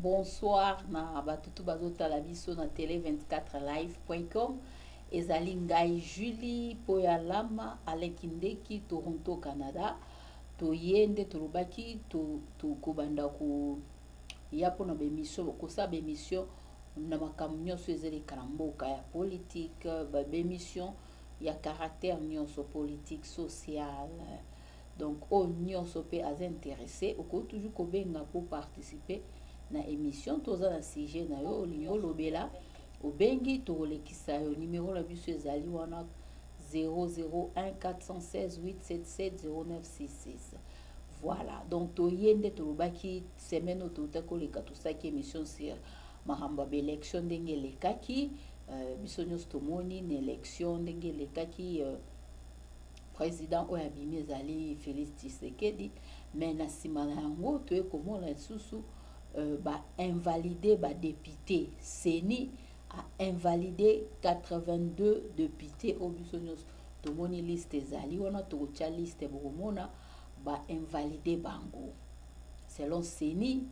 Bonsoir na bato tout bazotala biso na tele 24 live.com. Ezali ngai Julie Poyalama Alain Kindeki, Toronto, Canada. Toye nde tolobaki tokobanda koya mpona baémission, kosala baémission na makambo nyonso ezoleka na mboka ya politique, baémission ya caractère nyonso, politique, social. Donc oyo nyonso mpe aza intéressé, okoki toujours kobenga po participer na émission. Toza na sujet na yo olingi olobela, obengi, tokolekisa yo. Numéro na biso ezali wana 001 416 877 0966. Voilà, donc toye nde tolobaki semaine oyo touta koleka, tosalaki émission sur makambo ya baélection ndenge elekaki. Biso nyonso tomoni na élection ndenge elekaki, président oyo abimi ezali Félix Tshisekedi. Mais na nsima na yango toye komona lisusu bainvalide badéputé. CENI ainvalide 82 député oyo biso nyonso tomoni. Liste ezali wana, tokotia liste, bokomona bainvalide bango. Selon CENI,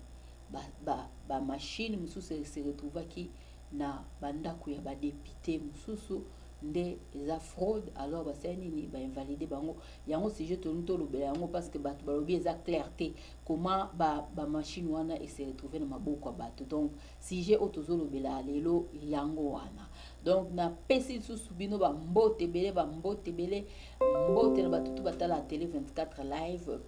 bamachine ba mosusu se retrouvaki na bandako ya badéputé mosusu, nde eza fraude. Alors basali nini? Bainvalide bango. Yango sujet tolingi tolobela yango, parce que bato balobi eza clair te comment bamachine ba wana ese retrouve na maboko ya bato. Donc sujet oyo tozolobela lelo yango wana. Donc napesi lisusu bino bambote ebele, bambote ebele, mbote na bato tout batala tele 24 live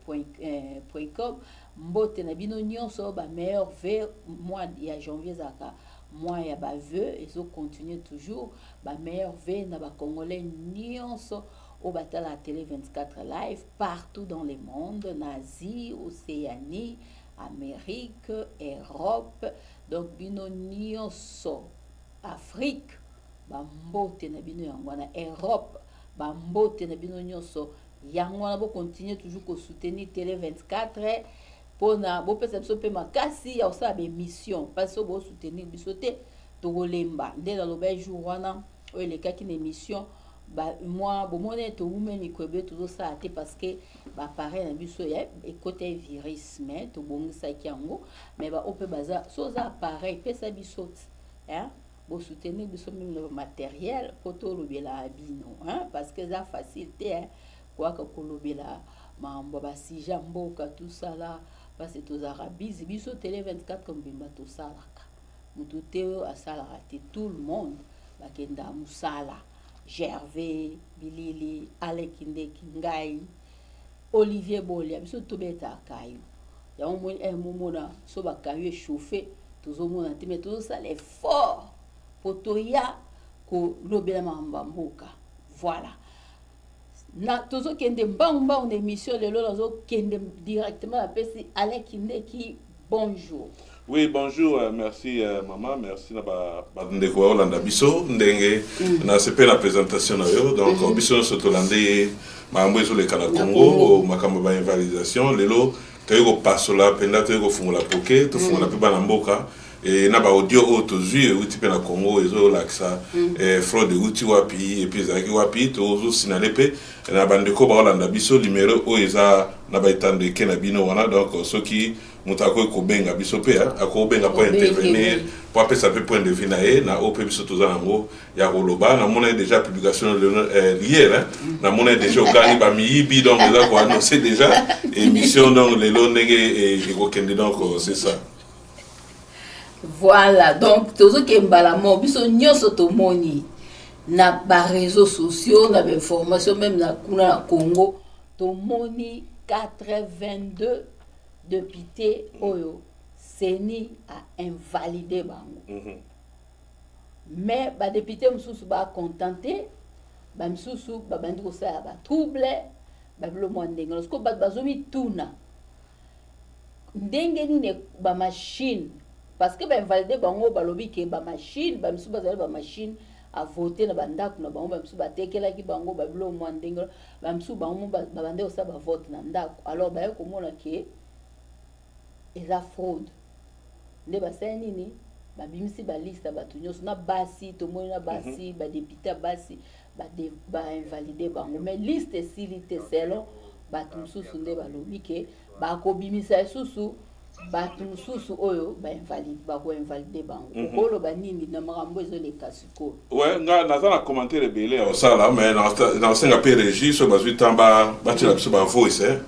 point com. Mbote na bino nyonso, bameilleurs vœux. Mois ya janvier ezalaka mois ya bavœux, ezocontinue toujours. Bameilleurs vœux na bacongolais nyonso oyo batala télé 24 live partout dans le monde, na Asie, Océanie, Amérique, Europe, donc bino nyonso, Afrique, bambote na bino yango wana. Europe, bambote na bino nyonso yango wana. Bocontinue toujours kosoutenir télé 24 mpona bopesa biso mpe makasi ya kosala baémission, parce que bosoutenir biso te, tokolemba. Nde naloba jour wana oyo elekaki na émission, mwa bomoni towume mikolo ebele tozosala te, parce que baappareil na biso ekota virus, mais tobongisaki yango. Mais baoyo mpe baza so oza appareil, pesa biso, bosoutenir biso même na bamatériel mpo tolobela bino, parce que eza facile te koyaka kolobela makambo ya basujet ya mboka tosala, parce tozalaka busy. Biso télé 24 mobimba tosalaka, motu te oyo asalaka te, tout le monde bakendaka mosala. Gervais Bilili, Aleki Ndeki, ngai Olivier Bolia, biso tobetaka yo yango. Moni momona so bakayo echauffe, tozomona te, mais tozosala effort po toya kolobela makambo ya mboka. Voilà, na tozokende mbangu mbangu na émission lelo. Nazokende directement, napesi Alain Kindeki bonjour. Oui, bonjour, merci maman, merci na ba bandeko ba olanda biso ndenge na sepe na présentation na yo. Donc biso nyonso tolandi makambo ezoleka na Congo, makambo ba invalidation. Lelo toyei kopasola mpenza, toyei kofungola poke, tofungola mpe bana mboka e, na baaudio oyo tozwi euti mpe na Congo, ezolakisa fraude euti wapi et puis ezalaki wapi. Tozosinale mpe na bandeko baolanda biso numero oyo eza na baetando eke na bino wana. Donc soki moto akoki kobenga biso mpe, akobenga mpo intervenir, mpo apesa mpe point de vue na ye na oyo mpe biso toza nango ya koloba. Namona déjà publication hier, namona déjà okangi bamiyibi, donc eza koannonce déjà émission. Donc lelo ndenge ekokende, donc c'est ça. Voilà, donc tozokende mbala moko. Biso nyonso tomoni na baréseaux sociaux, na bainformation, même na kuna na Congo, tomoni 82 député oyo CENI ainvalide bango. Mais badéputé mosusu bacontente, bamisusu babandi kosala batrouble, babilo mwa ndenge. Sikoyo bato bazomituna ndenge nini bamachine, parce que bainvalide bango, balobi ke bamachine, bamisusu bazali bamachine avote na bandako na bango, bamisusu batekelaki bango babilo mwa ndenge, bamisusu bango babandi kosala bavote na ndako. Alors baye komona ke eza fraude, nde basali nini? Babimisi baliste ya bato nyonso na basi. Tomoni na basi, badéputé ya basi bainvalide bango, mais liste esili te. Selon bato mosusu nde balobi ke bakobimisa lisusu. Bato mosusu oyo bainvalide, bakoinvalide bango. Okoloba nini na makambo ezoleka sikoyo? Ouais, nga naza na commentaire ebele ya kosala, mais nakosenga mpe régie, soki bazwi temps, batiela biso bavoice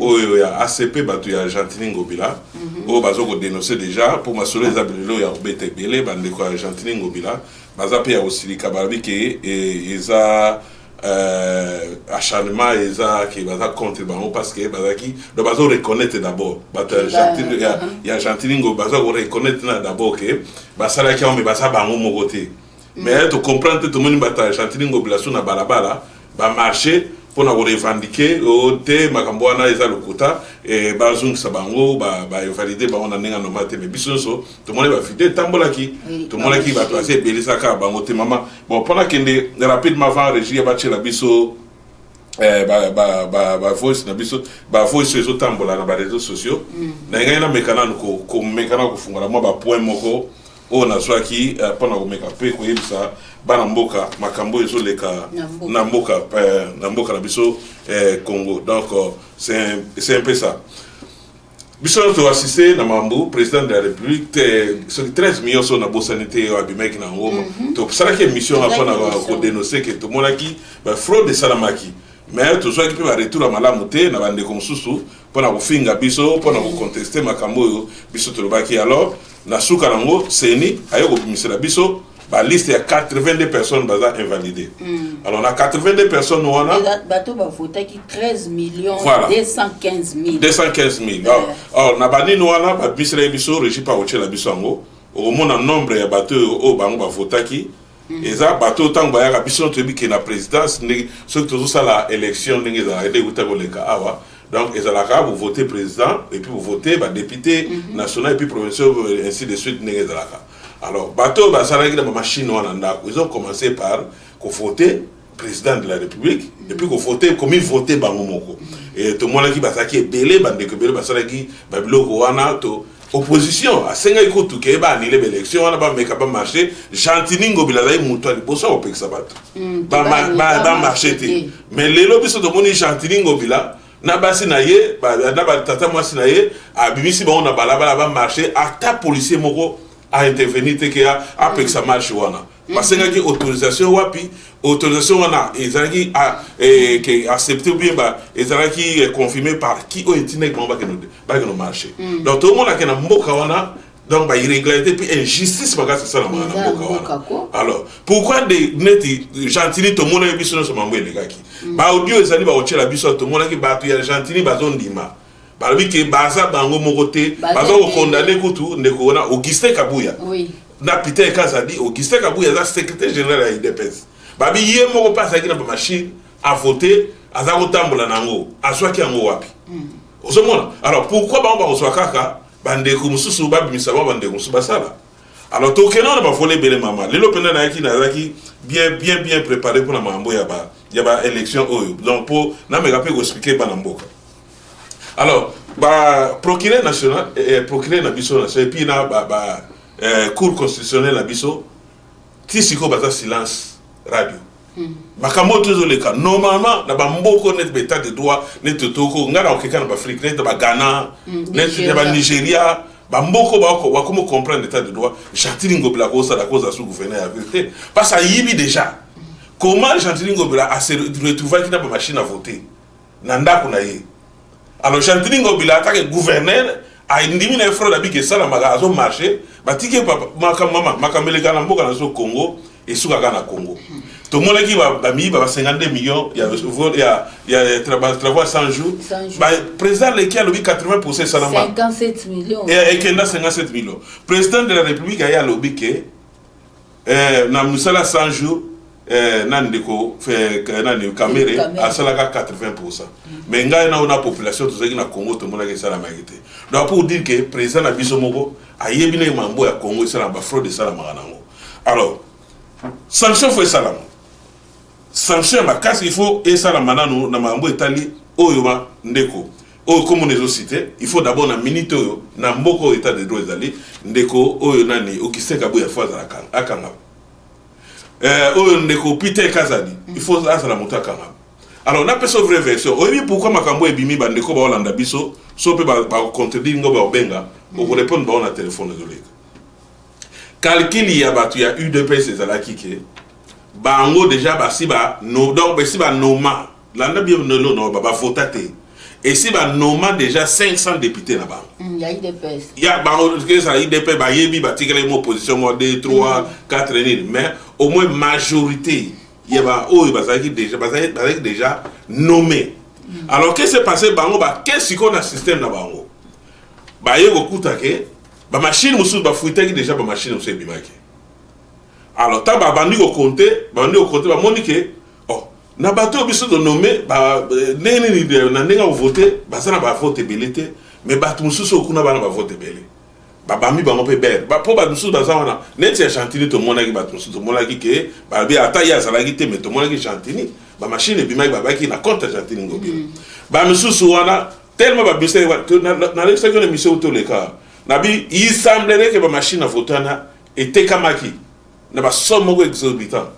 oyo ya ACP, bato ya Gentiny Ngobila oyo baza kodénonce déjà, mpo masolo eza lelo ya kobeta ebele. Bandeko ya Gentiny Ngobila baza mpe ya kosilika, balobi ke eza acharnement, eza ke baza contre bango parce que bazalaki, donc bazo reconnaître d'abord, bato ya Gentiny Ngobila baza koreconnaître na d'abord ke basalaki yango, mais baza bango moko te. Mais tocomprendre te, tomoni bato ya Gentiny Ngobila so na balabala bamarché mpona korevendiquer te makambo wana eza lokuta, bazongisa bango, bainvalide bango na ndenge ya normal te. Mais biso nyonso tomoni bavideo etambolaki, tomonaki bato baza ebelisaka bango te, mama. Bon, mpona kende rapidement avant régie batiela biso bavoice na biso, bavoice oyo ezotambola na baréseaux sociaux, na ngai nameka nanu komeka na kofungola mwa bapoint moko oyo nazwaki mpona komeka mpe koyebisa bana mboka makambo oyo ezoleka na mboka na biso Congo. Donc c'est un peu ça. Biso nyonso toassiste na mambo président de la République te, soki 13 millions so nabosani te, oyo abimaki na yango. Tosalaki émission mpona kodénonce ke tomonaki bafraude esalamaki, mais tozwaki mpe baretour ya malamu te na bandeko mosusu mpona kofinga biso, mpona koconteste makambo oyo biso tolobaki. Alors na suka nango, CENI aye kobimisela biso baliste ya 82 personnes baza invalidé. Alors na 82 personnes wana, bato bavotaki 13 millions Voilà. 215 000. 215 000. Alors na banini wana babimiselaki biso, régie mpa kotiela biso yango, okomona nombre ya bato oyo bango bavotaki. Eza bato oyo ntango bayaka, biso toyebi ke na présidence, ndenge soki tozosala élection, ndenge ezalaka, nde ekuta koleka awa. Donc ezalaka bovote président et puis bovote badéputé national et puis provinciaux, ainsi de suite, ndenge ezalaka. Alors bato oyo basalaki na bamachine wana ndako, ils ont commencé par kovote président de la République et puis kovote, komi vote bango moko. E tomonaki bazalaki ebele, bandeko ebele basalaki babiloko wana. To opposition asengaki kutu ke baannuler baélection wana, bameka bamarché. Gentiny Ngobila azali moto ya liboso ya kopekisa bato bamarché te. Mais lelo biso tomoni Gentiny Ngobila na basi na ye, na batata mwasi na ye, abimisi bango na balabala bamarché. Ata policier moko aintervenir te ke apekisa marche wana. Basengaki autorisation wapi? Autorisation wana ezalaki ke accepté ou bien ezalaki confirmé par qui, oyo etindaki bango bakende marché? Donc tomonake na mboka wana, donc bairrégularité puis injustice makasi esalamaka na mboka wana. Alors pourquoi de neti Gentiny, tomonaki biso nyonso mambo elekaki, baaudio ezali bakotiela biso, tomonaki bato ya Gentiny bazondima, balobi ke baza bango moko te, baza kokondane kutu ndeko wana Augustin Kabuya na Peter Kazadi. Augustin Kabuya aza secrétaire général ya UDPS. Babi ye moko mpe azalaki na bamachine avote, aza kotambola nango, azwaki yango wapi? Ozomona? Alors pourquoi bango bakozwa kaka bandeko mosusu, babimisa bango, bandeko mosusu basala? Alors tokende wana, bavoler ebele, mama. Lelo mpenza nayaki, nazalaki bien bien bien préparé mpona makambo ya baélection oyo, donc mpo nameka mpe koexpliquer bana mboka. Alors ba procureur national, procureur na biso national et puis na ba cour constitutionnelle na biso, ti sikoyo baza silence radio. Makambo oyo tozoleka normalement na bamboka neti baétat de droit, neti toko ngai na kokeka na baafrike, neti na baghana, neti na banigeria, bamboka bakomi comprendre état de droit. Gentiny Ngobila kozala sous gouverneur ya ville te, parce ayibi déjà. Comment Gentiny Ngobila ase retrouvaki na bamachine à voter na ndako na ye? Alors Gentiny Ngobila atake gouverneur, andimi na ye fraude, abiki esalamaka, azomarche, batiki makambo. Mama, makambo eleka na mboka na biso Congo esukaka na Congo. Tomonaki bamiyiba ba 52 millions ya travaux ya 100 jours. Président leki alobi 80 esalama. 57 millions. Ekenda 57 millions. Président de la République aye alobi ke na mosala 100 jours, nani, ndeko nani, Kamerhe asalaka 80. Mais ngai na na population tozalaki na Congo, tomonaki esalamaki te. Donc pour dire que président na biso moko ayebi ndenge mambo ya Congo esalama, bafraude esalamaka nango. Alors sanction faut esalama, sanction ya makasi il faut esalama nanu na makambo etali oyo ba ndeko oyo komona ezocite. Il faut d'abord na minute oyo, na mboka oyo état de droit ezali, ndeko oyo nani, Augustin Kabuya, faut azala akangama. Oyo ndeko Peter Kazadi, il faut azala moto akangama. Alors napesa vraie version. Oyebi pourquoi makambo ebimi? Bandeko baolanda biso, so mpe bakocontredire ngo, bakobenga, okorépondre bango na telefone. Ezoleka calcul ya bato ya UDPS ezalaki ke bango déjà basi ba no, donc basi banoma, landa bien lelo, no bavota te, esi banoma déjà 500 députés na bango. Ya UDPS. Ya bango, ezala UDP, bayebi batikali mo opposition moko 2, 3, 4 nini, mais au moins majorité ya baoyo bazalaki déjà, bazalaki déjà nommé. Alors qu'est-ce qui s'est passé? Bango bake sikoyo na système na bango, baye kokuta ke bamachine mosusu bafuitaki déjà, bamachine mosusu ebimaki. Alors ntango babandi kocompter, babandi kocompter, bamoni ke oh, na bato oyo biso tonome, ndenge nini na ndenge ya kovote, baza na bavote ebele te, mais bato mosusu oyo kuna bana bavote ebele, babambi bango mpe bere mpo bato mosusu baza wana neti ya Gentiny. Tomonaki bato mosusu, tomonaki ke balobi ata ye azalaki te, mais tomonaki Gentiny, bamachine ebimaki, babaki na compte ya Gentiny Ngobila. Bamisusu wana tellement babisaki, nalekisaki wana émission toleka nabi, il semblerait ke bamachine à vote wana etekamaki na basomme moko exorbitant,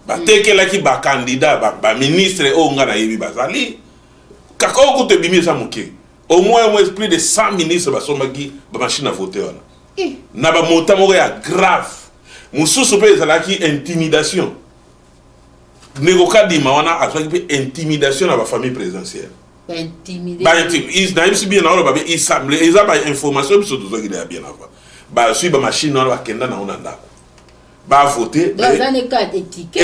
batekelaki bacandidat, baministre oyo nga nayebi bazali kaka oyo kutu ebimi eza moke, au moins plus de 100 ministres basombaki bamachine à vote wana na bamontant moko ya grave. Mosusu mpe ezalaki intimidation. Ndeko Kadima wana azwaki mpe intimidation na bafamille présidentielle. Nayebisi bien, na oloba be il semble, eza bainformation biso tozwaki deya bien avant. Bazwi bamachine wana, bakenda nango na ndako, bavote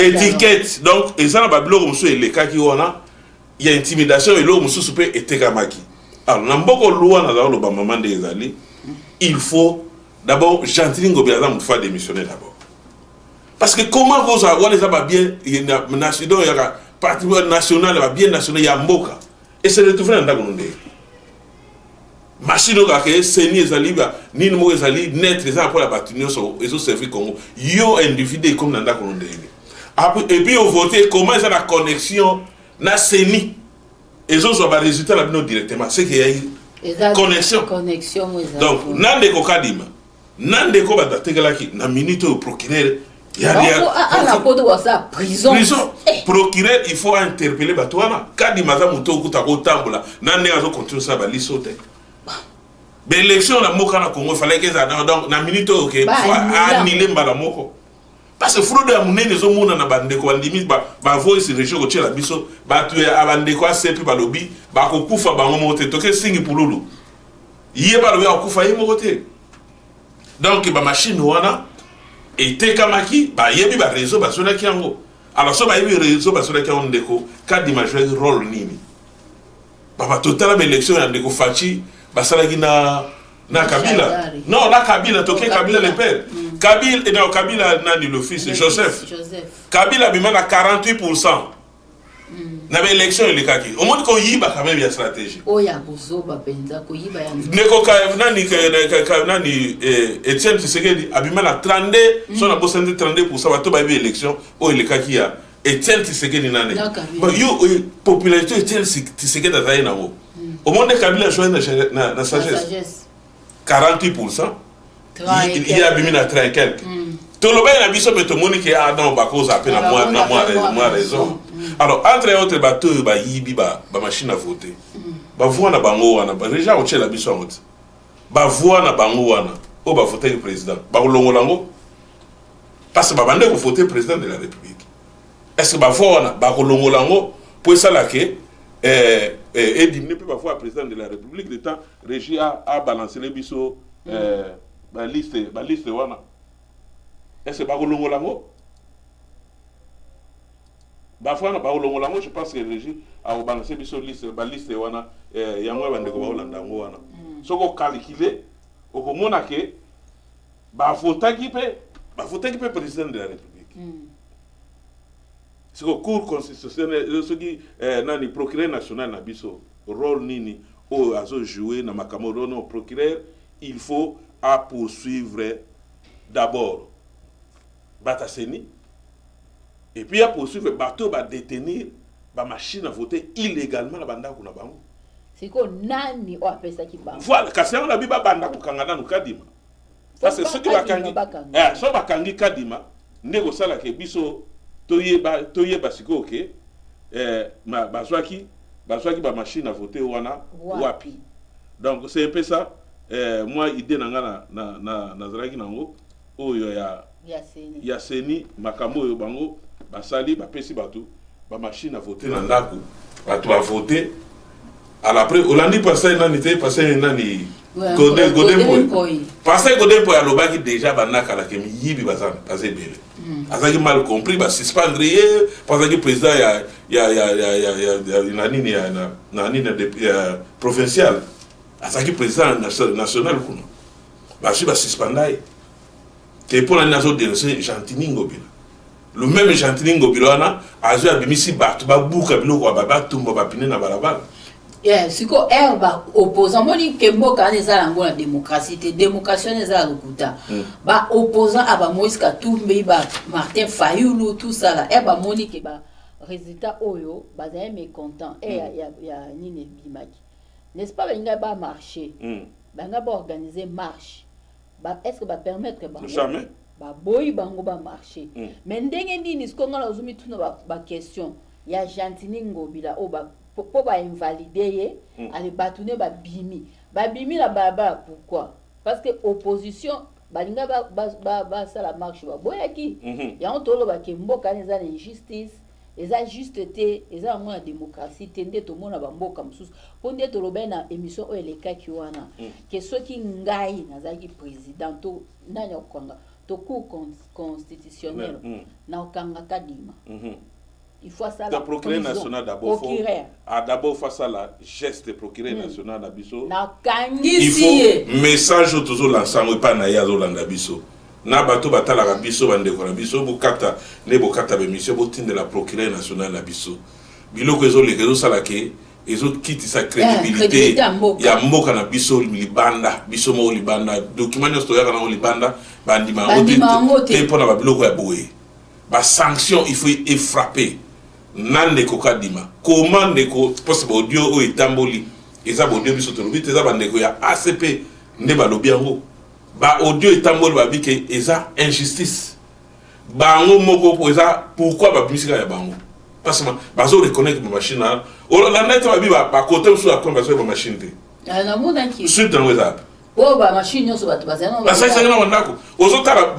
étiquette. Donc eza na babiloko mosusu elekaki wana ya intimidation, eloko mosusu mpe etekamaki. Alors na mboka oluwa, naza koloba mama, nde ezali, il faut d'abord Gentiny Ngobila aza motu, faut démissionner d'abord, parce que comment kozala wana? Eza babien nationaux yaka parti national, babien national ya mboka ese retrouve na ndako no ndenge machine oyo kaka eseni ezali nini moko ezali net, eza na mpona bato nyonso, ezoservir Congo. Yo individu, ekomi na ndako no ndenge, et puis ovote comment? Eza na connexion na CENI, ezozwa barésultat na bino directement, ce que yai connexion. Donc na ndeko Kadima, na ndeko bato atekelaki na minute oyo, procureur prison. Prison. Procureur, il faut interpeller bato wana. Kadima aza moto okuta kotambola na ndenge azocontinue osala baliso te. Baélection na mboka na Congo efalaki ezala, donc na minute oyo ke anile mbala moko, parce que fraude ya monene ezomona na bandeko bandimi bavoice région kotiela biso bato ya bandeko asepi, balobi bakokufa bango moko te. Toke singi pululu ye, balobi akokufa ye moko te. Donc bamachine wana etekamaki, bayebi baréseau bazwelaki yango. Alors so bayebi réseau bazwelaki yango, ndeko Kadima jouaki rôle nini? Baba totala baélection ya ndeko Fatshi basalaki na Kabila, non, na Kabila, toke Kabila le père, Kabila, non, Kabila nani, le fils, Joseph. Joseph. Kabila abima na 48 na baélection elekaki. Omoni koyiba quand même ya stratégie. Oyo ya kozoba mpenza, koyiba ya ndeko nani, nani, Etienne Tshisekedi abima na 32, so nabosani te, 32. Bato bayebi élection oyo elekaki ya Etienne Tshisekedi nani, yo popularité Etienne Tshisekedi azali nango. Omoni nde Kabila joue na sagesse, 48, ye abimi na 30 quelque. Tolobaki na biso mpe, tomoni ke ah non, bakozala mpe na mwa raison. Alors entre autres, bato oyo bayibi bamachine à voter, bavoix na bango wana déjà kotiela biso yango te. Bavoix na bango wana oyo bavotaki président, bakolongola yango parce que babande kovote président de la République. Est ce que bavoix wana bakolongola yango mpo esala ke ediminuer mpe bavoix ya président de la République? Le temps régi abalancele biso baliste wana, est ce que bakolongola yango, bavoix wana bakolongola yango? Je pense que régi akobalance biso liste, baliste wana yango ya bandeko bakolanda yango wana. Soki ocalcule, okomona ke bavotaki mpe président de la République. Siko Cour constitutionnelle, soki nani, procureur national na biso, rôle nini oyo azojoue na makambo oyo? Non, procureur, il faut apoursuivre d'abord bato ya CENI et puis apoursuivre bato oyo badétenir bamachine à voter illégalement na bandako na bango. Sikoyo nani oyo apesaki bango? Voilà, kasi yango na bi babanda kokanga nanu Kadima, parce que soki bakangi, so bakangi Kadima, nde kosalaka biso toyeba, toyeba sikoyo ke Bazwaki bamachine à voter wana wapi? Donc c'est un peu ça, moi idée na nga nazalaki nango oyo ya CENI. Makambo oyo bango basali, bapesi bato bamachine à voter na ndako, bato bavote. Après olandi pasteur nani te, pasteur nani, Godé Mpoy. Pasteur Godé Mpoy alobaki déjà banda kala ke miyibi baza ebele. Azalaki mal compris, basuspendre ye po azalaki président ya na nini, ya na nini, ya provincial, azalaki président national kuna. Bazwi, basuspenda ye te. Mpo na nini azodénonce Gentiny Ngobila? Le même Gentiny Ngobila wana azwi, abimisi bato babuka biloko ya batumba bapine na balabala. Yeah, siko ere baopposant moni ke mboka wana eza yango na démocratie te, démocratie wana eza ya lokuta. Baopposant a bamoïse Katumbi, ba Martin Fayulu, tout ça là, ere bamoni ke ba résultat oyo bazali mécontent e ya nini ebimaki, n'est-ce pas? Balingai bamarche, balingai baorganiser marche ba, est ce que bapermettre bango? Jamais. Baboyi bango bamarche. Mais ndenge nini siko nga nazomituna baquestion ya Gentiny Ngobila oyo mpo bainvalide ye? Ale bato ne babimi na balabala. Pourquoi? Parce que opposition balinga basala marche, baboyaki yango. Tolobaki mboka wana eza na injustice, eza juste te, eza yango na démocratie te. Nde tomona bamboka mosusu, mpo nde tolobaki na émission oyo elekaki wana ke soki ngai nazalaki président to nani akokanga to cour constitutionnelle, na okangaka Dima. Il faut asala procureur national d'abord. Procureur. Ah, d'abord faut asala geste, procureur national na biso. Nakangisi ye. Message oyo tozolansa yango epai na ye, azolanda biso na bato batalaka biso, bandeko na biso, bokata nde bokata baémission, botindela procureur national na biso. Biloko ezoleka, ezosala ke ezokitisa crédibilité ya mboka na biso libanda. Biso moko libanda, document nyonso toyaka nango libanda, bandima yango te mpona babiloko ya boye. Basanction, il faut efrappe na ndeko Kadima. Koma ndeko mposa baaudio oyo etamboli, eza baaudio biso tolobi te, eza bandeko ya ACP nde balobi yango. Baaudio etamboli, babi ke eza injustice bango moko po eza. Pourquoi babimisi kaka ya bango? Parce que bazo reconnaître bamachine wana. Olanda ete babi bakote mosusu ya coin bazoyeba machine te. Namonaki. Suite yango eza oyo bamachine nyonso bato bazali. Basalisaki na bandako. Ozotala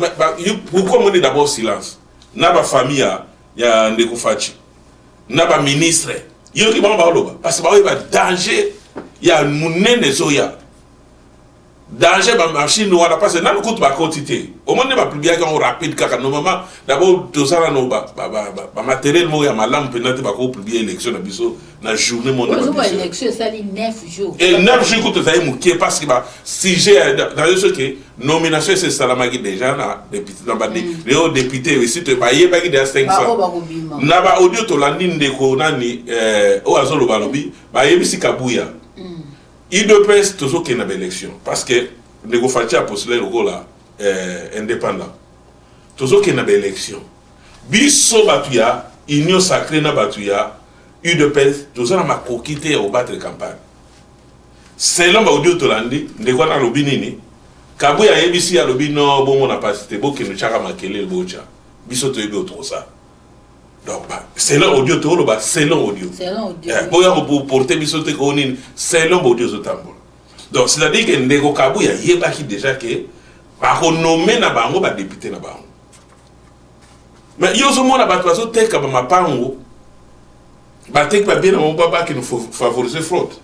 pourquoi moni d'abord silence na bafamille ya ndeko Fatshi na baministre. Yoki bango baoloba parce que baoyeba danger ya monene ezoya, danger bamachine wana, parce que nanu kutu bakoti te. Omoni nde bapubliaki yango rapide kaka. Normalement d'abord toza nano bamatériel moko ya malamu mpenza te. Bakopublie élection na biso na journée. Élection esali 9 jours. Et 9 jours kutu ezali moke, parce que basujet nayo, soki nomination esi esalamaki déjà na député, na baleo député esi bayebaki déjà 500 na baaudio. Tolandi ndeko nani oyo azoloba, alobi bayebisi Kabuya UDPS tozokende na baélection, parce que ndeko Fatshi apostule lokola indépendant. Tozokende na baélection, biso bato ya Union sacrée na bato ya UDPS toza na makoki te ya kobattre campagne. Selon baaudio tolandi, ndeko wana alobi nini? Kabuya ayebisi, alobi no, bomona pasi te, bokende tiaka makelele, botya biso, toyebi oyo tokosala. Donc selon audio toloba, selon audio boya koporte biso te ko nini, selon audio ezotambola. Donc c'est à dire que ndeko Kabuya ayebaki déjà ke bakonome na bango badéputé na bango. Mais yo ozomona bato bazoteka bamapango, bateki babie na bango, bakende favoriser fraude.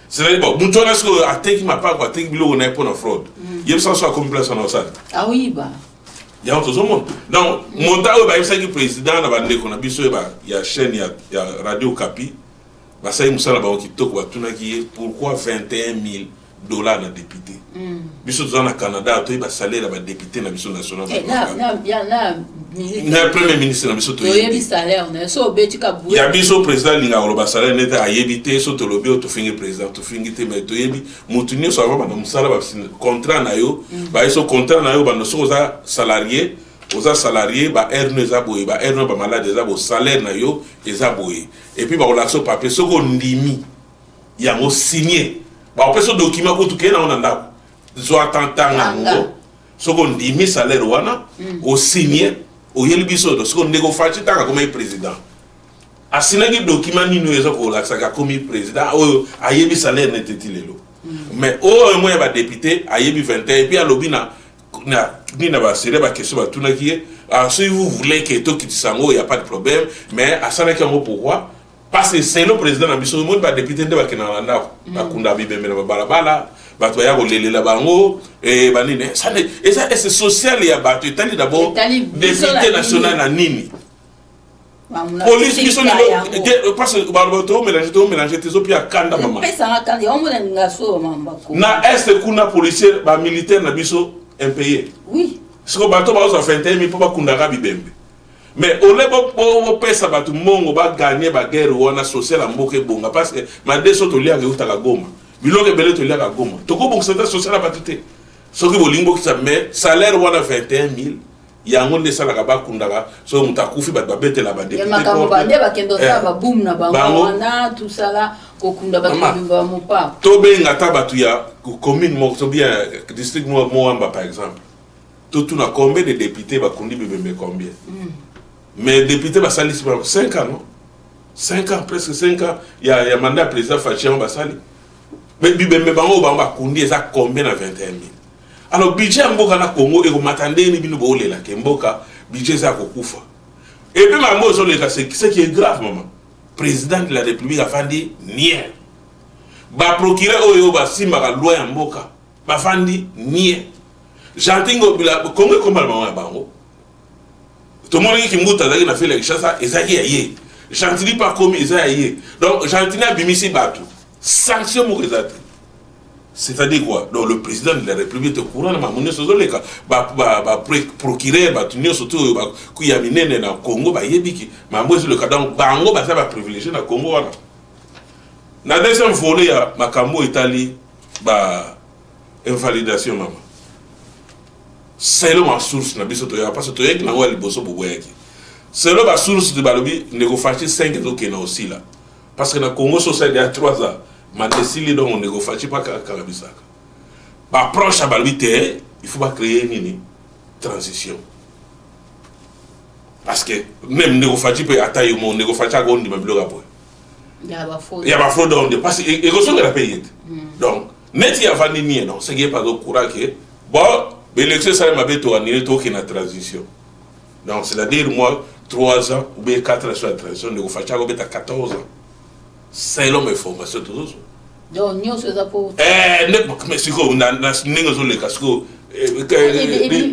C'est-à-dire, bon, moto wana sikoyo ateki mapango, ateki biloko na ye mpo na fraude, yebisa so akomi place wana osala aoyiba. Yango tozomona. Donc montant oyo bayebisaki président na bandeko na biso ya chaîne ya Radio Kapi, basali mosala bango kitoko. Batunaki ye pourquoi 21 000 $ na député. Biso toza na Canada, toyeba salaire ya badéputé na biso national na premier ministre na biso. Toyebi salaire na so obeti ka. Ya biso président alingaka koloba salaire nete ayebi te. So tolobi oyo, tofingi président, tofingi te, mais toyebi motu nyonso avant banda mosala, contrat na yo, baye so contrat na yo banda. Soki oza salarié, oza salarié, ba heure no eza boye, ba heure no bamalade eza boye, salaire na yo eza boye, et puis bakolakisa yo papier. Soki ondimi yango, signe, bakopesa document kutu, kee nango na ndako, zwa tantanga yango. Soki ondimi salaire wana, osigne, oyeli biso. Soki ndeko Fatshi, ntango akomaki président, Asinaki document nini oyo eza kolakisaka akomi président, oyo ayebi salaire nete ti lelo? Mais oyo mo ya badéputé ayebi 21, et puis alobi na nini, na basérie baquestion batunaki ye: "Ah, si vous voulez que tokitisa yango, y a pas de problème." Mais asalaki yango pourquoi? Parce que c'est le président na biso. Omoni, badéputé nde bakendaka na ndako, bakunda bibembe na babalabala, bato baya kolelela bango. Banini, eza ese social ya bato etali d'abord député national na nini, police biso lelo, parce que baloba tomélange, tomélange te, ezopia kanda, mama. Na Est kuna, policier, bamilitaire na biso impayé. Siko bato bazozwa 21 000 mpo bakundaka bibembe. Mais ole bopesa bato mbongo, baganye baguerre wana, social ya mboka ebonga, parce que madeso toliaka eutaka Goma, biloko ebele toliaka Goma. Tokobongisa te social ya bato te soki bolingi bokisa. Mais salaire wana 21 000, yango nde esalaka bakundaka. Soki moto akufi, bato babetela. Badéputé nde bakende osala baboum na bango wana, tusala kokunda bato bimba bamopa. Tobenga ata bato ya commune moko to bien district moko, Mont-Amba par exemple, totuna combien de députés bakundi bibembe, combien. Mais député basalisi 5 ans, non, 5 ans, presque 5 ans ya mandat ya président Fatshi, yango basali. Mais bibembe bango, bango bakundi eza combien na 21 000? Alors budget ya mboka na Congo ekomata ndenge bino boolelaka mboka budget eza ya kokufa? Et puis makambo ozoleka, ce qui est grave, mama, président de la République afandi nie, baprocureur oyo basimbaka loi ya mboka bafandi nie. Gentiny Ngobila, Congo ekoma na bango ya bango. Tomonaki Kimbuta azalaki na ville ya Kinshasa, ezalaki ya ye. Gentiny mpe akomi, eza ya ye. Donc Gentiny abimisi bato, sanction moko eza te. C'est-à-dire quoi? Donc le président de la République est au courant na makambo nyonso ozoleka. Baprocureur, bato nyonso te oyo ya minene na Congo bayebiki makambo ezoleka. Donc bango baza baprivilégié na Congo wana. Na deuxième volet ya makambo etali ba invalidation, mama, selon basource na biso toyaka, parce que toyaki nango ya liboso, boboyaki. Selon basource, balobi ndeko Fatshi 5 ezokende osila, parce que na Congo sosali ya 3 ans, mandat esili. Donc ndeko Fatshi mpa kaka bisaka baproche balobi te, il faut bacréer nini, transition, parce que même ndeko Fatshi mpe, ata yo mo ndeko Fatshi akondima biloko ya boye ya bafraude onde, parce que ekozongela mpe ye te. Donc neti avandi nie, donc seki ye mpe azokura ke bon, baélection esalema mabe, toanile, tokende na transition. Donc c'est à dire moi 3 ans ou bien 4 ans sur la transition, ndeko Fatshi akobeta 14 ans, selon information tozozwa. Donc nyonso eza po Mais sikoyo ndenge ezoleka sikoyo,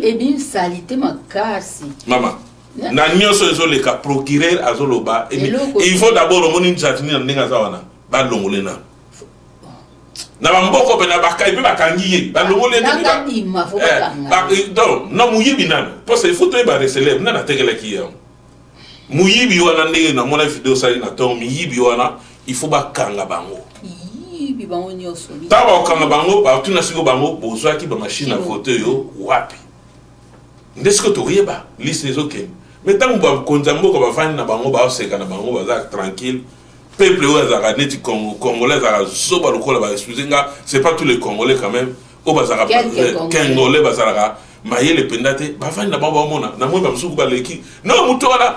ebisali te makasi. Mama, na nyonso ezoleka, procureur azoloba il faut d'abord, omoni Gentiny na ndenge aza wana, balongole nano na bamboko mpe na bakai mpe bakangi ye, balongoli ye. Donc na moyibi nano, parce il faut toyeba receleur nani atekelaki yango. Moyibi wana, ndenge namona video osali na ntongo, miyibi wana il faut bakanga bango. Yibi bango nyonso. Ntango bakokanga bango, batuna sikoyo bango: bozwaki bamachine à voter oyo wapi? Nde sikoyo tokoyeba liste ezokende. Mais ntango bakonzi ya mboka bafandi na bango, baoseka na bango, baza tranquille, peuple oyo azalaka neti Congolais, azalaka zoba lokola ba, excuse nga, c'est pas tous les Congolais quand même oyo bazalaka Congolais, bazalaka mayele mpenza te. Bafandi na bango, baomona namoni bamosuku baleki non moto wana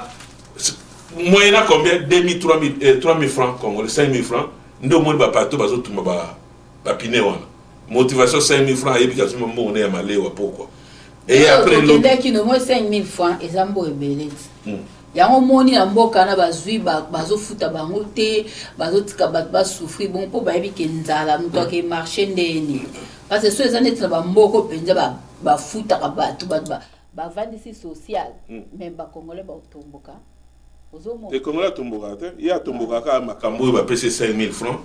moyena combien, 2000, 3000, 3000 francs congolais, 5000 francs. Nde omoni bapato bazotumba bapine wana, motivation 5000 francs, ayebi kazuma mbongo ne ya malewa. Pourquoi? Et après tokendaki no moi 5000 francs eza mbo ebele ti. Yango moni na mboka na bazwi, bazofuta bango te, bazotika bato basouffrir bongo mpo bayebi ke nzala, moto ake marché ndeni, parce que so eza neti na bamboka mpenza bafutaka bato, bato bavandisi social. Mais bacongolais baotomboka. Te, Congolais atombokaka te. Ye atombokaka kaka makambo oyo bapesi 5000 francs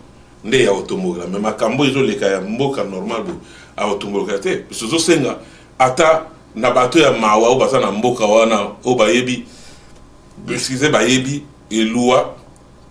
nde ya kotombokela. Mais makambo ezoleka ya mboka normal boye, akotombokela te. Biso ozosenga ata na bato ya mawa oyo baza na mboka wana, oyo bayebi, excuse, bayebi eluwa,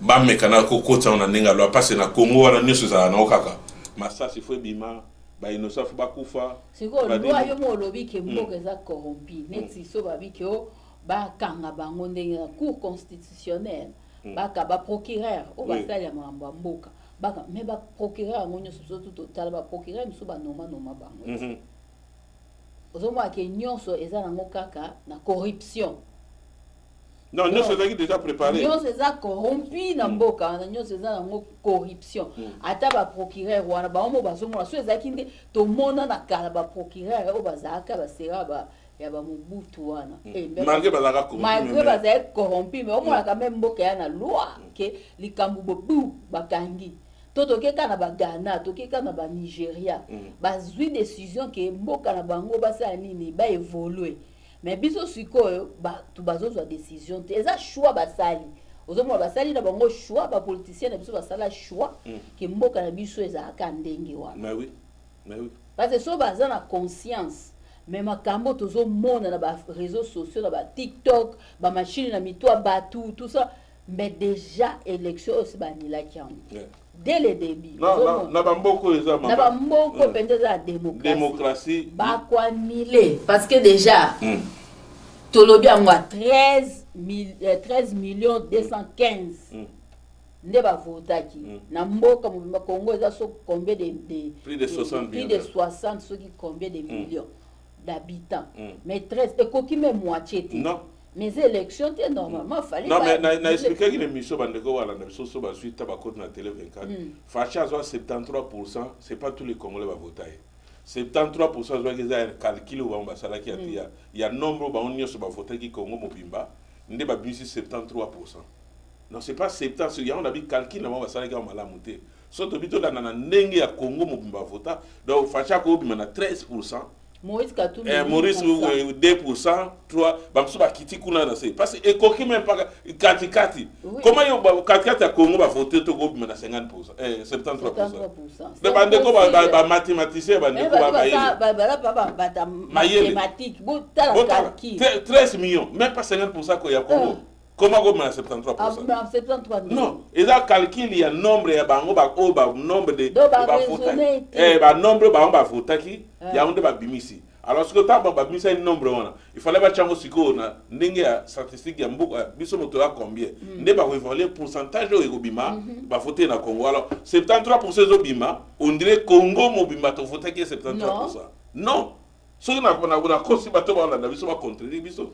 bameka na kokota na ndenge alwa, parce na Congo wana nyonso ezala nango kaka masasi faut ebima, bainnocent faut bakufa. Sikoyo loi yo mo olobi ke mboka eza corrompu, neti so babi ke o bakanga bango ndenge na Cour constitutionnelle, baka baprocureur oyo basalela makambo ya mboka baka. Mais baprocureur yango nyonso, surtout totala baprocureur mosusu banomanoma bango, ozomona ke nyonso eza nango kaka na corruption. Non, nyonso ezalaki déjà préparé. Nyonso eza corrompu na mboka wana, nyonso eza nango corruption. Ata baprocureur wana, bango mo bazomona so ezalaki nde tomona na kala, baprocureur oyo bazalaka basera ya bamobutu wana. Malgré bazalaka corrompu. Malgré bazalaki corrompu, mais omonaka me mboka ya na loi ke likambo bobu bakangi to toke kaka na baghana, toke kaka na banigeria, bazwi décision ke mboka na bango basala nini, baévolue. Mais biso sikoyo bato bazozwa décision te, eza choix basali. Ozomona basali na bango choix, bapoliticien na biso basala choix ke mboka na biso ezalaka ndenge wana. Mais oui, mais oui. Parce que so baza na conscience, mais makambo tozomona na baréseaux sociaux, na batiktok, bamachine na mito ya bato, tout ça, mais déjà élection oyo si banilaki yango dès le début. Na bamboka oyo eza na bamboka mpenza eza ya démocratie. Démocratie. Bakoannuler parce que déjà tolobi yango ya 13 millions 215 nde bavotaki na mboka mobimba. Congo eza so combien de Plus de 60 plus de millions. 60 soki combien de millions d'habitants, mais 13 ekoki me moitié te. Non. Mais eza élection te, normalement fallait Non, mais na expliquaki na émission, bandeko balanda biso, so bazwi ta bakoti na Télé 24, Fatshi azwa 73, c'est pas tous les Congolais bavota ye. 73 azwaki eza calcul oyo bango basalaki ya nombre oyo bango nyonso bavotaki Congo mobimba, nde babimisi 73. Non, c'est pas 70 yango na bi calcul na bango basalaki yango malamu te. So tobi tolanda na ndenge ya Congo mobimba bavota, donc Fatshi akobima na 13. Moïse Katumbi. Maurice 2%, 3, bamosusu bakiti kuna na se, parce que ekoki même pas katikati. Comment yo katikati ya Congo bavote, tokobima na 50, 73? 73. Donc bandeko bamathématicien, bandeko bamayele. Bata Mayele. mathématique, botala. Botala, calcul. 13 millions, même pas 50 ya Congo, comment kobima na 73? Ah, mais 73? Non, eza calcul ya nombre ya bango oyo banombre de Donc, baraisonner te. Banombre bango bavotaki, yango nde babimisi. Alors sikoyo, ntango babimisaki nombre wana, il fallait batya yango sikoyo na ndenge ya statistique ya mboka biso, moto ya combien nde bakoévalue pourcentage oyo ekobima bavote na Congo. Alors 73 ezobima, on dirait Congo mobimba tovotaki ye 73. Non, soki nakosi, bato balanda biso bacontredire biso.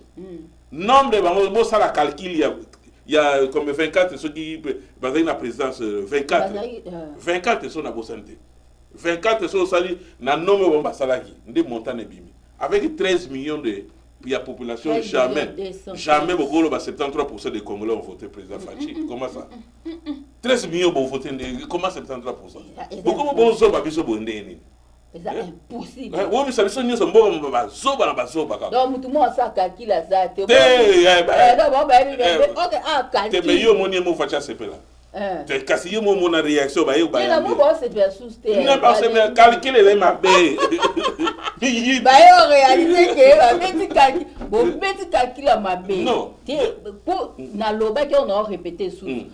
Nombre bango bosala calcul ya comme 24, soki bazali na présidence, 24. Bazali, 24, so nabosani te, 24. So osali na nombre bango basalaki, nde montant ebimi avec 13 millions de ya population. 13 Jamais. millions 215. Jamais bokoloba 73 des Congolais ont voté président Fatshi. Comment ça, 13 millions bovote nde, comment 73? Bokomo bozoba biso boye ndenge nini? Eza impossible. Womisa biso nyonso mboka mo bazoba na bazoba kaka. Donc mutu moko asala calcul aza te. Te, Donc bango bayebi. Ok, ah. Te, mais Calcul. yo omoni ye mo Fatshi asepela te, kasi yo mo omona réaction baye. Te, na mo baosepela susu te. Ne basepela, calcul ezali mabe. Baye oréaliser ke babeti calcul, bobeti calcul ya mabe. Non. Te, po nalobaki oyo, na orépété susu,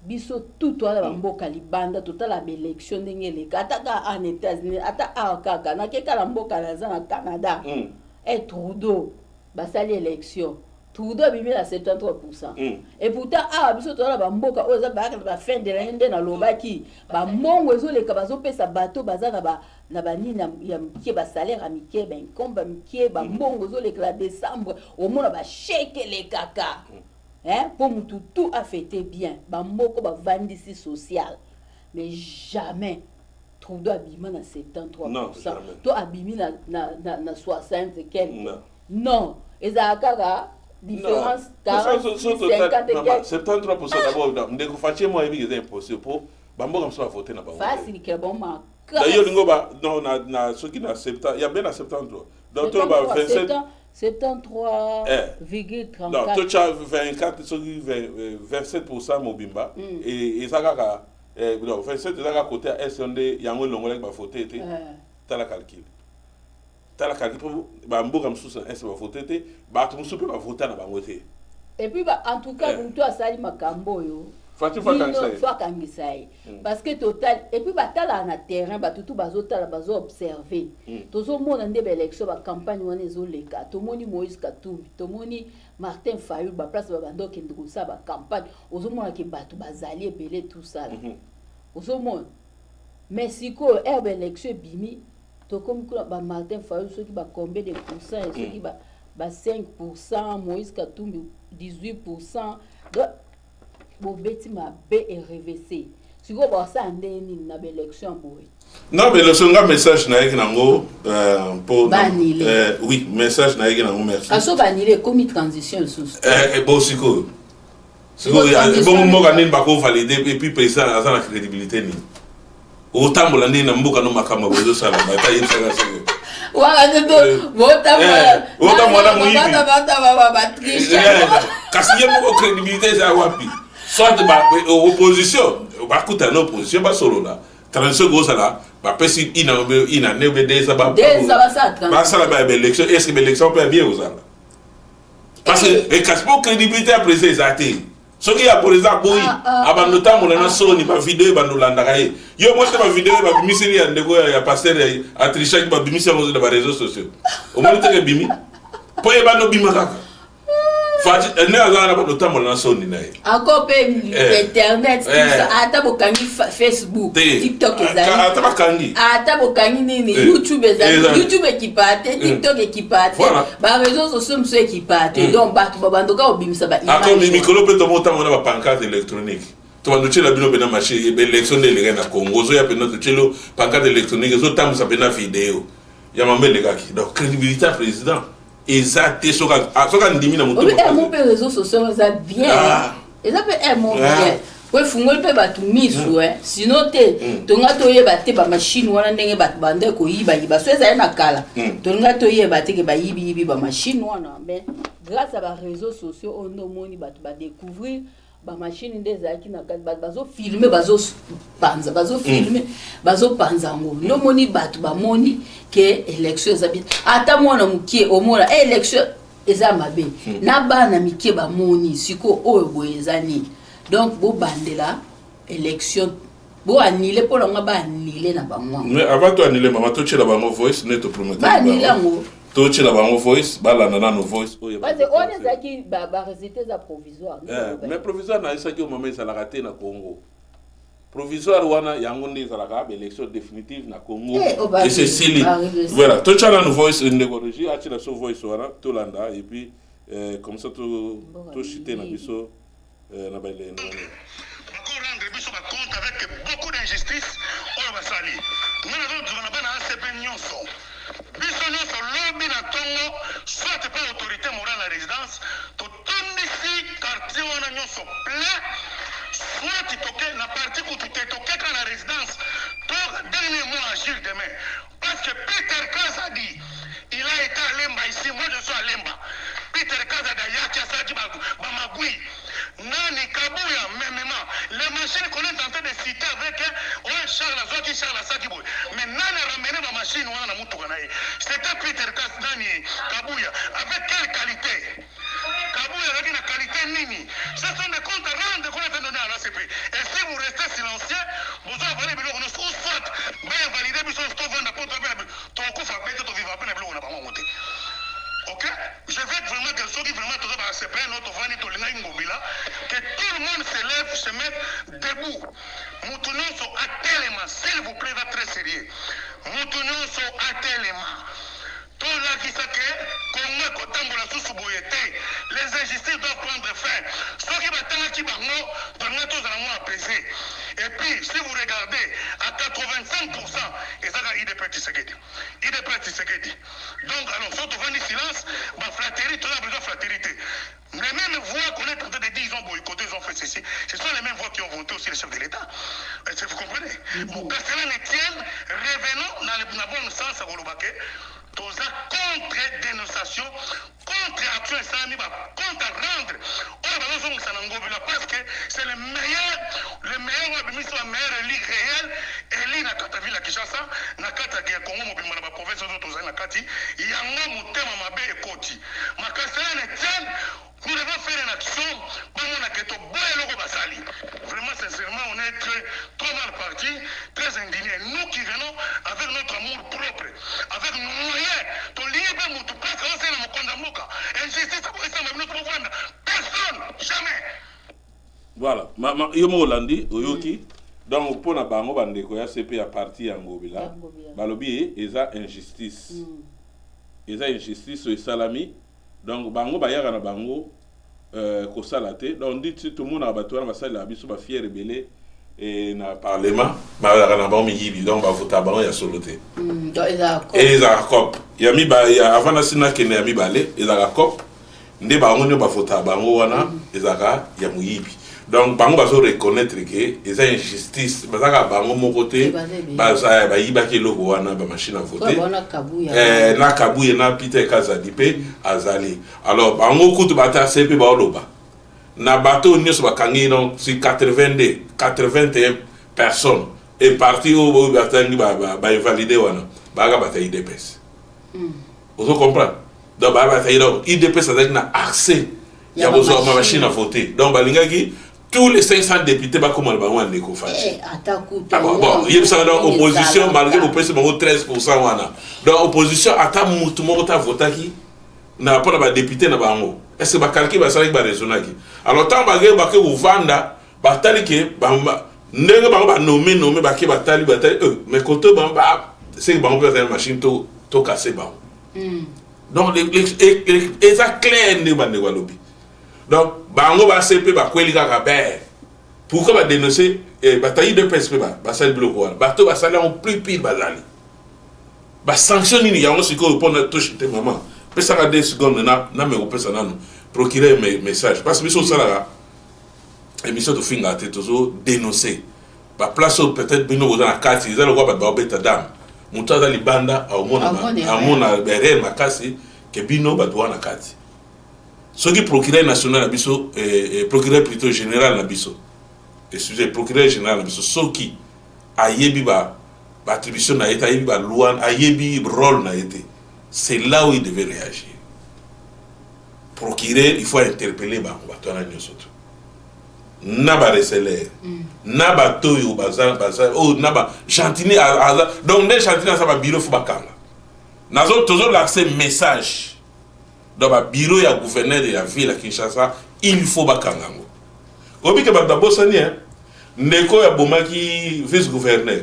biso tout wana bamboka libanda totala baélection ndenge eleka, ata kaka en États-Unis, ata awa kaka nakeka na mboka naza na Canada. E Trudeau basali élection, Trudeau abimi na 73. Et pourtant awa biso toza na bamboka oyo eza bayaka na bafin de l'année, nde nalobaki bambongo ezoleka, bazopesa bato baza na banini ya mike, basalaire ya mike, bainkombe ya mike, bambongo ezoleka na décembre, omona bachèque elekaka, hein, mpo mutu tout afete bien, bamoko bavandisi social. Mais jamais Trudeau abima na 73. Non, jamais. To abimi na 60 quelque. Non. Non, ezalaka kaka différence 40, 50 et quelque. 73 d'abord, ndeko Fatshi mo ayebi eza impossible, po bamboka mosusu bavote na bango te. Fasilikela bango. Na yo olingo ba non, na soki na 70 ya be na 73, donc to ba 27. 73 Eh. 34. Non, totya 24, soki 20, 27 mobimba, eza kaka non, 27 eza kaka côté ya est nde yango elongolaki bavote te. Tala calcul, tala calcul, mpo bamboka mosusu na est bavote te, bato mosusu mpe bavota na bango te. Et puis ba, en tout cas, mutu asali makambo oyo. Fatshi faut akangisa ye. Faut akangisa ye, parce que total, et puis batalaka na terrain, bato tu bazotala, bazoobserve. Tozomona nde baélection, bacampagne wana ezoleka, tomoni Moïse Katumbi, tomoni Martin Fayulu, baplace babanda okende kosala bacampagne, ozomona ke bato bazali ebele, tosala ozomona. Mais sikoyo herbe élection ebimi, tokomi kuna, bamartin Fayulu soki bacombien de pourcent, soki Ba 5%, Moïse Katumbi 18%. Donc bobeti mabe erevese. Sikoyo basala ndenge nini na baélection ya boye? Non, mais élection, nga message nayaki nango mpo Baannuler. Oui, message nayaki nango, merci. Kaso baannuler, ekomi transition lisusu. Bon, sikoyo sikoyo Transition. Bongo mboka nini bakovalider? Et puis président aza na crédibilité nini? Otambola ndenge na mboka no, makambo bozosala, ata yebisaka sikoyo. Wana nde botambola. Botambola moyibi. Batriche. Kasi ye moko, crédibilité eza wapi? Soit opposition bakuta na opposition, basolola transition, kozala bapesi ina ne be 2 ans. 2 ans, basala transition. Basala baélection. Est ce que baélection mpe ya bien kozala? Parce que kasi mpo crédibilité ya président eza te. Soki ya président aboyi, abando tambola na soni. Bavideo ebando olandaka ye, yo mo te. Bavideo babimiseli ya ndeko ya pasteur atrichaki, babimisi yango na baréseaux sociaux. Omoni teke ebimi mpo ebanda obima kaka nde aza wana, bando otambola na soni na ye. Encore mpe internet, tout ça, ata bokangi Facebook, Te. TikTok ezali. Ata bakangi. Ata bokangi nini, YouTube ezali. Ezali. YouTube ekipa te, TikTok ekipa te, baréseaux sociaux mosusu ekipa te. Donc bato babandoka kobimisa Ako baimage. Mikolo mpe tomotango na bapancarte électronique, tobanda otiela bino mpena machine. Élection nde elekaki na Congo, ozoya mpena totieli pancarte électronique, ezotambwisa mpena video ya mama elekaki. Donc crédibilité ya président eza te soki andimi na moto. Obi mo mpe réseaux sociaux eza bien. Eza mpe mo bien po efungoli mpe bato misu. Sinon te, tonga toyeba te bamachine wana ndenge bato banda koyibayiba. So ezali na kala, tolinga toyeba te ke bayibiyibi bamachine wana. Mais grâce à baréseaux sociaux oyo nde omoni bato badécouvrir bamachine nde ezalaki na kati. Bato bazofilmer, bazopanza, bazofilmer, bazopanza yango. Nde omoni bato bamoni ke élection eza bien. Ata mwana mokie omona élection eza mabe. Na bana mike bamoni sikoyo oyo boye eza nini. Donc bobandela élection, boannuler. Mpo nango baannuler na bango yango. Mais avant toannuler, mama, totiela bango voice nde topromettre. Baannuler yango. Totiela bango voice, balanda nano voice oyo. Parce que wana ezalaki barésultat eza provisoire. Mais provisoire nayesaki yo, mama, ezalaka te na Congo. Provisoire wana, yango nde ezalaka baélection définitive na Congo. Oh, Esesili. Voilà, totya nano voice. Ndeko régie atiela so voice wana, tolanda et puis comme ça toshite na biso na baele. Bakorendre biso bacompte avec beaucoup d'injustice oyo basali. Nga nazozwa na bana ACP nyonso, biso nyonso lobi na ntongo, soit pa autorité morale na résidence, totondisi quartier wana nyonso plein, soit toke na parti kutu te, tokeka na résidence to dernier mot agir demain, parce que Peter Kazadi, il a été à Lemba ici. Moi, je suis à Lemba. Peter Kazadi ayaki, asalaki bamagui nani Kabuya mêmement. Les machines qu'on est en train de citer avec oyo Charles azwaki, Charles asaki boye, mais nani aramener bamachine wana na mutuka na ye? C'était Peter Kas nani Kabuya. Avec quelle qualité? Kabuya azalaki na qualité nini? Ce sont des comptes à rendre qu'on est en train de donner à l'ACP. Et si vous restez silencieux, bozo avaler biloko nyonso, ou soit bainvalider biso, tovanda mpo tokokufa pe te, toviva mpe na biloko na bango yango te. Ok, je veux vraiment que soki vraiment toza ba ACP no, tovandi, tolingaki Ngobila, que tout le monde se lève, se mette debout. Motu nyonso atelema, s'il vous plaît. Eza très sérieux. Motu nyonso atelema, tolakisa ke Kongo ekotambola susu boye te. Les injustices doivent prendre fin. Soki batangaki bango, tolinga tozala mwa apaisé. Et puis si vous regardez, à 85 ezaka UDPS Tshisekedi, UDPS Tshisekedi. Donc alors, so tovandi silence, baflatterie, toza besoin flatterie te. Les mêmes voix qu'on est en train de dire, ils ont boycotté, ils ont fait ceci, ce sont les mêmes voix qui ont voté aussi le chef de l'État. Est-ce que vous comprenez? Bon, qu'à cela ne tienne, revenons dans le bon sens à Golobake. Toza contre dénonciation, contre action esalami, contre rendre oyo bazozongisa na Ngobila, parce que c'est le meilleur, le meilleur oyo abimisi ba meilleur élu réel, élu na kati ya ville ya Kinshasa, na kati ya Congo mobimba, na baprovince oyo tozali na kati yango. Motema mabe ekoti makasi ya Etienne. Nous devons faire une action bamona ke toboya eloko basali. Vraiment, sincèrement, on est très trop mal parti, très indigné, nous qui venons avec notre amour propre, avec nos moyens. Tolingi mpe motu presque osala mokonzi ya mboka injustice aboyesama bino tobovanda. Personne, jamais. Voilà, ma, yo moko olandi, oyoki. Donc mpo na bango, bandeko ya CP ya parti ya Ngobila, balobi eza injustice. Eza injustice oyo esalami. Donc bango bayaka na bango kosala te. Donc nditi tomonaka bato wana basalelaka biso bafiere ebele na parlement, bazalaka na bango miyibi. Donc bavotaka bango ya solo te. Ezalaka coop ya mibale avant nasi nakende. Ya mibale ezalaka coop nde bango nde bavotaka bango wana, ezalaka ya moyibi. Donc bango bazo reconnaître ke eza injustice, bazalaka bango moko te bayibaki eloko wana, bamachine à voter na Kabuye na Peter Kazadi mpe azali. Alors bango kutu batase mpe baoloba na bato nyonso bakangi. Donc si 82, 81 personnes et parti oyo batangi bainvalide wana, bayaka bato ya UDPS. Ozo comprendre? Donc baya bato ya, donc UDPS azalaki na accès ya kozwa machine à voter. Donc balingaki tous les 500 députés bakóma na bango ya ndeko Fatshi. Bon, yebisaka, donc opposition, malgré bopesi bango 13 wana, donc opposition ata mutu moko ta votaki na mpona badéputé na bango. Est ce que bacalcul basalaki, baraisonnaki? Alors ntango bake bake kovanda, batali ke ndenge bango banome nome, bake batali batali, mais kote bango seke bango mpe bazali machine tokase bango. Donc eza clair ndenge bandeko balobi. Donc bango base mpe bakweli kaka be. Pourquoi badénonce bato ya UDPS mpe basali biloko wana? Bato basali yango plus pire, bazali basanction nini yango sikoyo mpona toshite? Mama, pesaka 2 secondes na me kopesa nano procureur message, parce que biso osalaka émission, tofingaka te, tozo dénoncer baplace oyo peut-être bino boza na kati. Eza lokola bato baobeta dame, moto aza libanda amona berere makasi ke bino bato wana kati. Soki procureur national na biso, procureur plutôt général na biso, excusez, procureur général na biso, soki ayebi ba baattribution na ye te, ayebi baloi, ayebi rôle na ye te, c'est là où il devait réagir. Procureur, il faut interpeller bango bato wana nyonso to na bareceleur na bato oyo baza oyo na ba Gentiny aza. Donc nde Gentiny aza, babureau faut bakanga. Nazo tozolance message. Donc babureau ya gouverneur ya ville ya Kinshasa, il faut bakanga yango. Oyebi ke bato babosani ndeko oyo abomaki vice gouverneur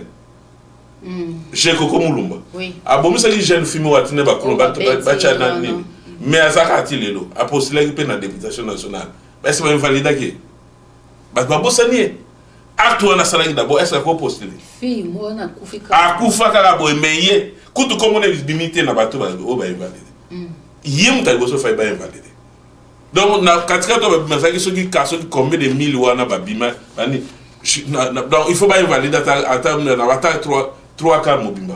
Jekoko Mulumba, abomisaki jeune fille moko, atindi bakolo batya na nini, mais azalaka ati lelo apostulaki mpe na députation nationale, basi bainvalidaki ye. Bato babosani ye. Acte wana asalaki d'abord, est ce akopostule? Akufa kaka boye, mais ye kutu komona ebimi te na bato oyo bainvalide. Ye moto ya liboso fai bainvalide. Donc na katikati oyo babima, azalaki soki ka soki combien de mille wana babima bani. Donc il faut bainvalide ata na ata 3 quarts mobimba,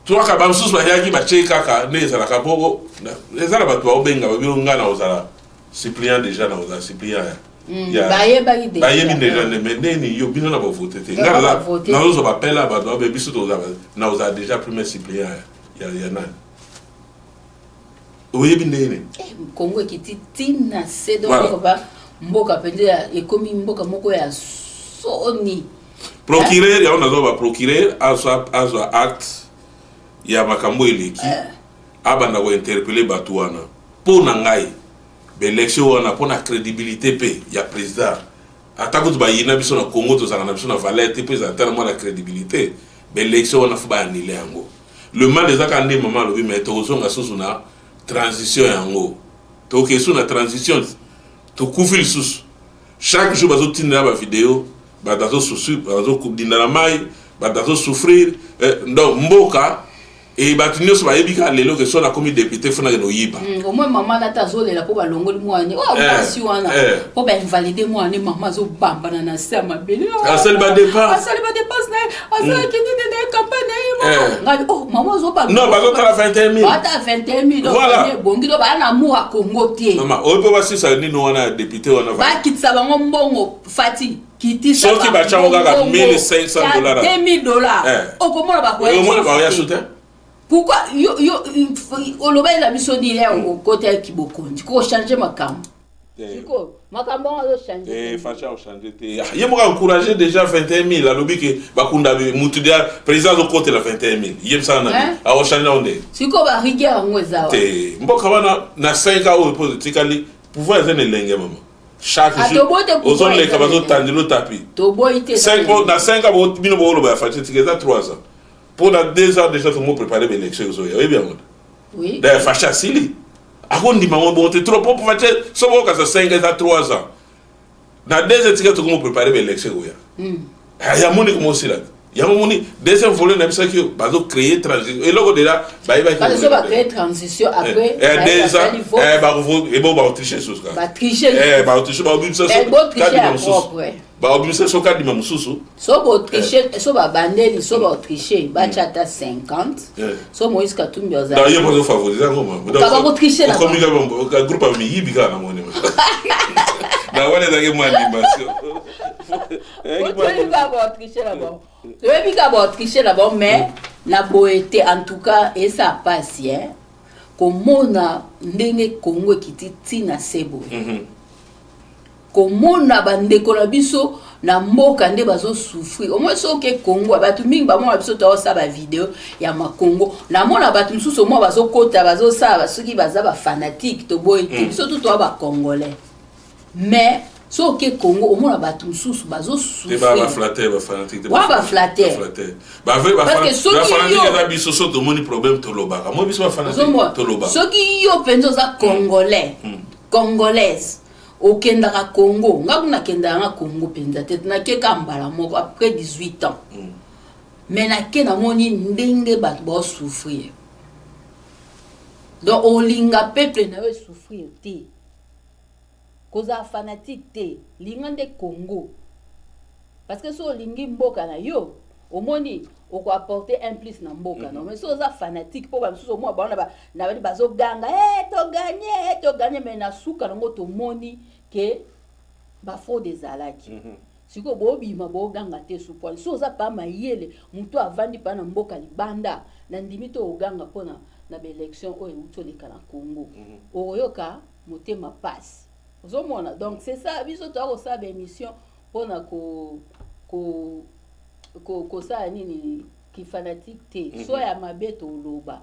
3 quarts. Bamosusu bayaki batie kaka nde ezalaka po eza na bato baobenga babi nga na kozala suppléant déjà, na kozala suppléant. Bayebi déjà nde, mais ndeni yo bino na bavote te, nga nazozwa bapela bato babe biso na kozala déjà premier suppléant ya nani, oyebi ndenge nini? Kongo ekiti ntina se. Donc mboka mpenza ekomi mboka moko ya soni. Procureur yango nazwa baprocureur azwa acte ya makambo eleki, abanda kointerpeller bato wana. Mpo na ngai, baélection wana, mpo na crédibilité mpe ya président, ata kutu bayina biso na Congo, tozalaka na biso na valeur te, mpo ezala ta na mwa na crédibilité. Baélection wana faut baannuler yango. Le mal eza kaka nde mama alobi, mais tokozonga susu na transition yango, tokokende susu na transition, tokufi lisusu. Chaque jour bazotindela bavideo, bato bazodinda na mai, bato bazosouffrir. Donc mboka e bato nyonso bayebi kaka lelo ke so nakomi député, faut nakende oyiba. Au moins mama nata azolela mpo balongoli mwana oyo mwasi wana, mpo bainvalide mwana. Mama azobambana na se ya mabele. Asali badépense. Asali badépense na ye, asalaki nini na ye, campagne na ye. Ngai, oh, mama azobamba. Non, bazotala 21 000. Bata 21 000. Voilà. Ebongi do baya na amour ya Congo te. Mama oyo mpo basisa nini wana ya député wana? Bakitisa bango mbongo, Fati kitisa. Soki batyango kaka 1500 dollars. 2000 dollars, okomona. Bakoya, bakoya su te. Pourquoi yo yo olobali na biso nini ya okotaki bokonzi kochange makambo? Sikoyo makambo yango azochange. Fatshi akochange te. Ye moko encouragé déjà 21 000, alobi ke bakunda mutu dia président azokotela 21 000. Ye mosala na akochange yango nde. Sikoyo barigueur yango eza. Te, mboka wana na 5 ans oyo mpo etikali, pouvoir eza na elenge, mama. Chaque jour ozoleka, bazotandela otapi. Toboyi te. Na 5 ans bino booloba ya Fatshi tika, eza 3 ans. Mpo na 2 ans déjà tomo préparé baélection ezoya, oyebi yango. D'ailleurs Fatshi asili. Akondima ngo bongo te, trop po Fatshi soki okasa 5, eza 3 ans na 2 etika, tokomo préparer baélection ekoya. Ya moni komosila te, yango moni deuxième volet na bisaki oyo bazocréer transition, eloko déjà bayebaki. Parce que bacréer transition, après 2 ans ebo bakotriche susu kaka. Batriche. Bakotriche, baobimisa. Baobimisa soki adima mosusu. So botriche, so babandeli, so baotriche, batya ata 50, so Moïse Katumbi. Ye bazofavorize yango. Bakotriche. Okomi groupe ya miyibi kaka na moni na wana ezalaki mwa animation. Toyebi kaka baotriche na bango, toyebi kaka baotriche na bango, mais na boye te. En tout cas eza pasi komona ndenge Kongo ekiti ntina se boye, komona bandeko na biso na mboka nde bazosouffrir. Omoi soki Kongo, bato mingi bamona biso toosala bavideo ya makongo, namona bato mosusu omoi bazokota, bazosala soki baza bafanatique, toboyi te. Biso tu toa bacongolais, mais soki oke Congo, omona bato mosusu bazosouffrir. Wa baflatter. Eza biso so tomoni problème, tolobaka mo biso bafanatique, tolobaka. Soki yo mpenza oza Congolais, Congolaise, okendaka Congo, nga kuna nakendaka nga Congo mpenza te, nakeka mbala moko après 18 ans, mais nake, namoni ndenge bato baosouffrir. Donc olinga peuple na yo esouffrir te, kozala fanatique te, linga nde Congo, parce que so olingi mboka na yo, omoni okoapporter un plus na mboka na. Mais so oza fanatique, mpo bamisusu omona bango na bani bazoganga e toganye, e toganye, mais na suka nango tomoni ke bafraude ezalaki. Sikoyo bobima boganga te supwani. So oza pa mayele, moto avandi mpa na mboka libanda, na ndimi to oganga mpona na baélection oyo euti oleka na Congo, okoyoka motema pasi, ozomona. Donc c'est ça, biso toya kosala baémission mpona kosala nini, kifanatique te. So ya mabe toloba,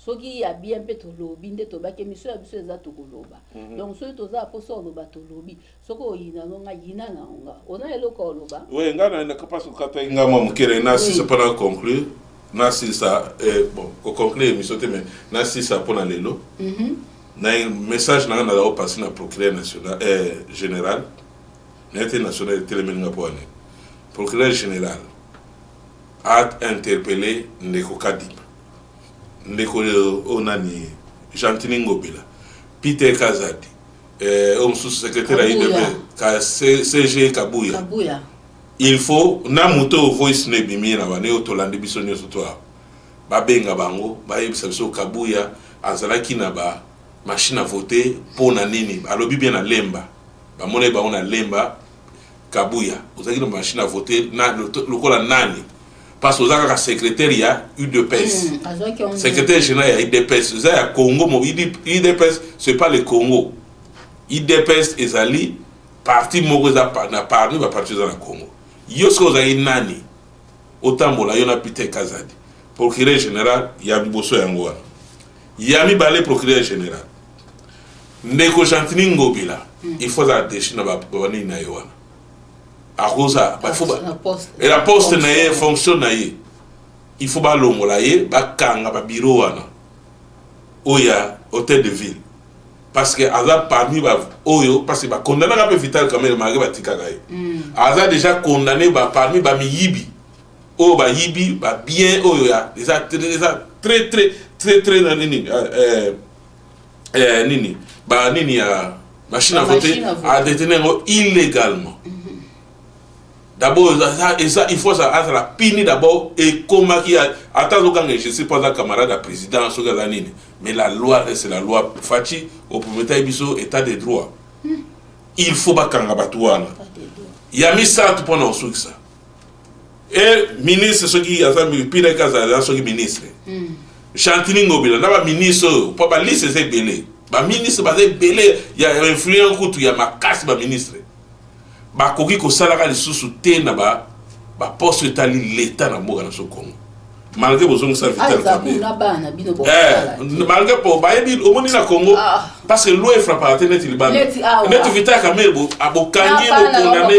soki ya bien mpe tolobi, nde tobaki émission ya biso eza tokoloba. Donc soki toza mposa oloba, tolobi. Soki oyina nonga, yina na nga, oza eloko oloba. Oui, nga na mpasi kokata nga mwa mokele, nasisa mpona conclure, nasisa bon, koconclure émission te, mais nasisa mpona lelo. Na message na nga naza kopasi na procureur national, général naye te, national etelemeli nga mpo wane, procureur général a interpellé ndeko Kadima, ndeko oyo nani, Gentiny Ngobila, Peter Kazadi, oyo mosusu secrétaire ya UDP ka CG Kabuya. Kabuya. Il faut na moto oyo voice no ebimi na bana oyo tolandi biso nyonso to awa, babenga bango, bayebisa biso Kabuya azalaki na ba machine à voter mpo na nini. Alobi bien na Lemba, bamoni bango na Lemba. Kabuya ozalaki na machine à voter na lokola nani? Parce que oza kaka secrétaire ya UDPS. Secrétaire général ya UDPS eza ya Congo mo. UDPS, c'est pas le Congo. UDPS ezali parti moko eza na parmi baparti eza na Congo. Yo soki ozalaki nani, otambola yo na Peter Kazadi? Procureur général ya liboso yango wana, ya mibale procureur général ndeko Gentiny Ngobila, il faut azala déchu na banini na ye wana, akoza la poste na ye, fonction na ye, il faut balongola ye, bakanga babiro wana oyo ya hôtel de ville, parce que aza parmi ba oyo, parce que bakondamnaka mpe Vital Kamerhe, malgré batikaka ye. Aza déjà condamné ba parmi bamiyibi oyo bayibi babien oyo ya eza très très très très na nini, nini, ba nini ya machine à voter, adétenir yango illégalement. D'abord eza, il faut azala puni d'abord. Ekomaki ata azokanga injustice mpo aza camarade ya président, soki aza nini, mais la loi reste la loi. Fatshi oprometaki biso état de droit, il faut bakanga bato wana. Ya misato, mpona kosukisa e ministre, soki aza pinaki, azala soki ministre Gentiny Ngobila na baministre oyo, mpo baliste eza ebele, baministre baza ebele ya influent kutu ya makasi, baministre bakoki kosalaka lisusu te na baposte etali leta na mboka na biso Congo, malgré bozongisa Vital Kamerhe, malgré po bayebi omoni na Congo, parce que loi efrappaka te neti libanda. Neti Vital Kamerhe, bokangi ye, bokondamner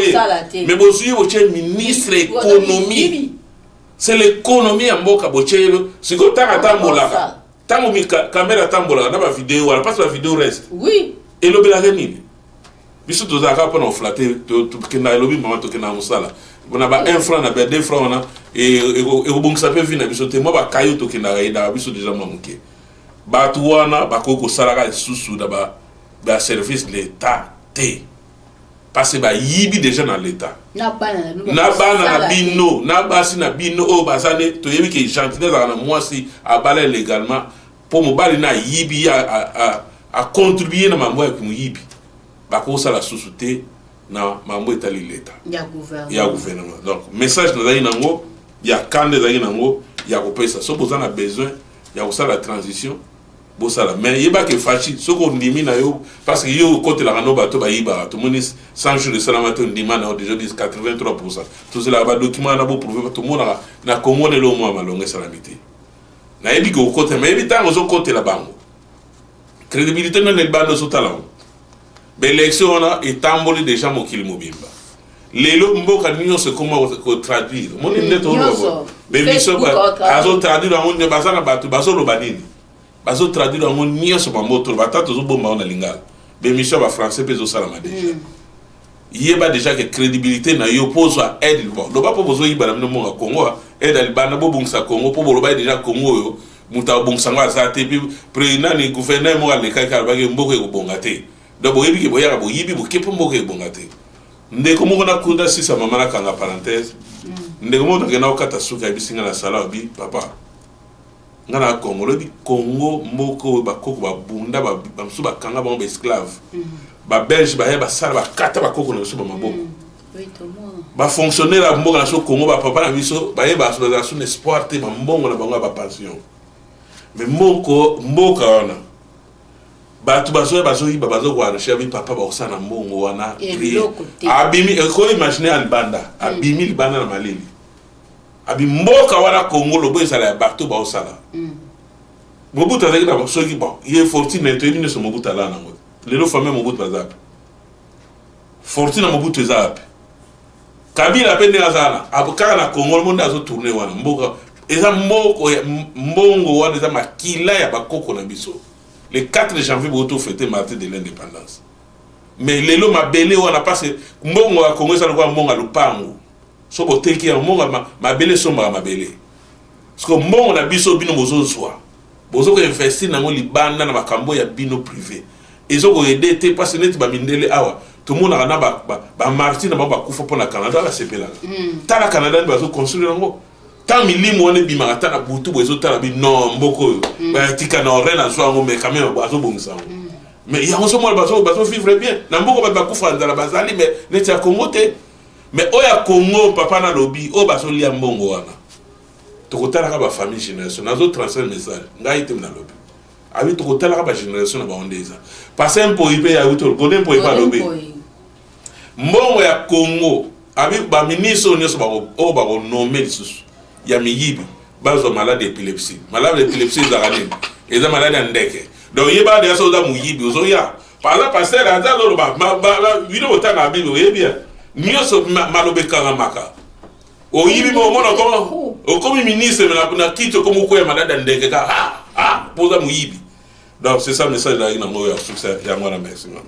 ye, mais bozwi ye, botie ministre économie. C'est l'économie ya mboka botie ye. Sikoyo ntango atambolaka Ntango Kamerhe atambolaka na bavideo wana, parce bavideo reste. Elobelaka nini? Biso tozalaka mpona koflatter, tokendaka, elobi mama, tokendaka mosala na ba 1 franc, na ba 2 franc wana ekobongisa mpe vie na biso te. Mwa bakayo tokendaka, eyedaka biso déjà mwa moke. Bato wana bakoki kosalaka lisusu na baservice de l'État te, parce bayibi déjà na l'État. Na bana na bino. Na bana na bakosala te. Bino na basi na bino oyo baza ne, toyebi ke Gentiny azalaka na mwasi abala illégalement, mpo mobali na ayibi ye, acontribue na mambo ya moyibi. Bakosala susu te na mambo etali l'État. Ya gouvernement. Ya gouvernement. Donc message nazalaki nango ya kanda, ezalaki nango ya kopesa. Soki boza na besoin ya kosala transition, bosala, mais yebaka Fatshi, soki ondimi na yo, parce que yo okotelaka no bato bayibaka. Tomoni 100 jours esalama te, ondima na yo déjà 83. Tozelaka badocument wana, boprouve. Tomonaka na Congo lelo mwa malongo esalami te. Nayebi ke okotela, mais yebi ntango ozokotela bango, crédibilité nano libanda ozotala yango. Baélection wana etamboli déjà mokili mobimba. Lelo mboka nyonso ekoma kotraduire, omoni nde Nyonso. Bemiso Facebook aotraduire. Azotraduire yango nde baza na bato bazoloba nini, bazotraduire yango nyonso. Bango toloba, ata tozobomba yango na lingala, bémission ya bafrançais mpe ezosalama déjà. Yeba déjà ke crédibilité na yo mpo ozwa aide, bon, loba mpo bozoyiba na bino mbongo ya Congo, aide ya libanda, bobongisa Congo, mpo boloba déjà Congo oyo moto abongisa yango aza te. Mpe nani, gouverneur moko alekaki, alobaki mboka ekobonga te. Donc boyebi ke boyaka, boyibi, boke mpo mboka ebonga te. Ndeko moko nakunda sisa mama, nakanga parenthèse. Ndeko moko nakenda kokata suki, ayebisi nga na sala, obi papa, nga na Congo, olobi Congo mboka oyo bakoko babunda, bamosusu bakanga bango baesclave, babelge baya basala, bakata bakoko na biso bamaboko. Bafonctionnaire ya mboka na biso Congo, bapapa na biso bayeba bazala su na espoir te, bambongo na bango ya bapension. Mais moko mboka wana, bato bazoya, bazoyiba, bazokoenrichir bipapa, bakosala na mbongo wana. Eloko te. Abimi, koimagine ya libanda, abimi libanda na malili, abi mboka wana Congo lobo ezala ya bato baosala. Mobutu azalaki na soki, bon, ye fortune toyebi nyonso. Mobutu alala nango. Lelo famille Mobutu baza wapi? Fortune ya Mobutu eza wapi? Kabila mpe ndenge aza wana kaka na Congo mo nde azotourne wana. Mboka eza mboko ya mbongo wana, eza makila ya bakoko na biso. Le 4 janvier boto fête martyr de l'indépendance, mais lelo mabele wana, parce mbongo ya Congo eza lokola mbongo ya lupango. So boteki yango, mbongo mabele esombaka mabele. Parce que mbongo na biso, bino bozozwa, bozokoinvestir nango libanda na makambo ya bino privé, ezokoaider te. Parce neti bamindele awa, tomonaka na bamartyr na bango bakufa mpo na Canada, basepelaka. Tala Canada nde bazoconstruire yango. Ntango milimo wana ebimaka, ata na butu boye, ezotala bi non, mboka oyo batika na reine azwa yango, mais quand même azobongisa yango. Mais yango somona bazovivre bien na mboka. Bato bakufa nzala bazali, mais neti ya Congo te. Mais oyo ya Congo, papa nalobi, oyo bazolia mbongo wana, tokotalaka bafamille, génération. Nazotransfert message, ngai te nalobi, abi tokotalaka bagénération na bango nde eza parce mpoi mpe yauti gode mpoi mpe alobi mbongo ya Congo, abi baministre oyo nyonso oyo bakonommer lisusu ya miyibi, bazwa malade épilepsie. Malade épilepsie ezalaka nini? Eza malade ya ndeke. Donc yebaka deja, so oza moyibi, ozoya aza pasteur, aza azoloba bino botanga Bible, oyebi ya nyonso, maloba ekangamaka. Oyibi mo, omona okomi ministre na kiti, okomi okwea, malade ya ndeke kaka mpo oza moyibi. Donc c'est ça message ezalaki nango ya succès yango wana. Merci mama.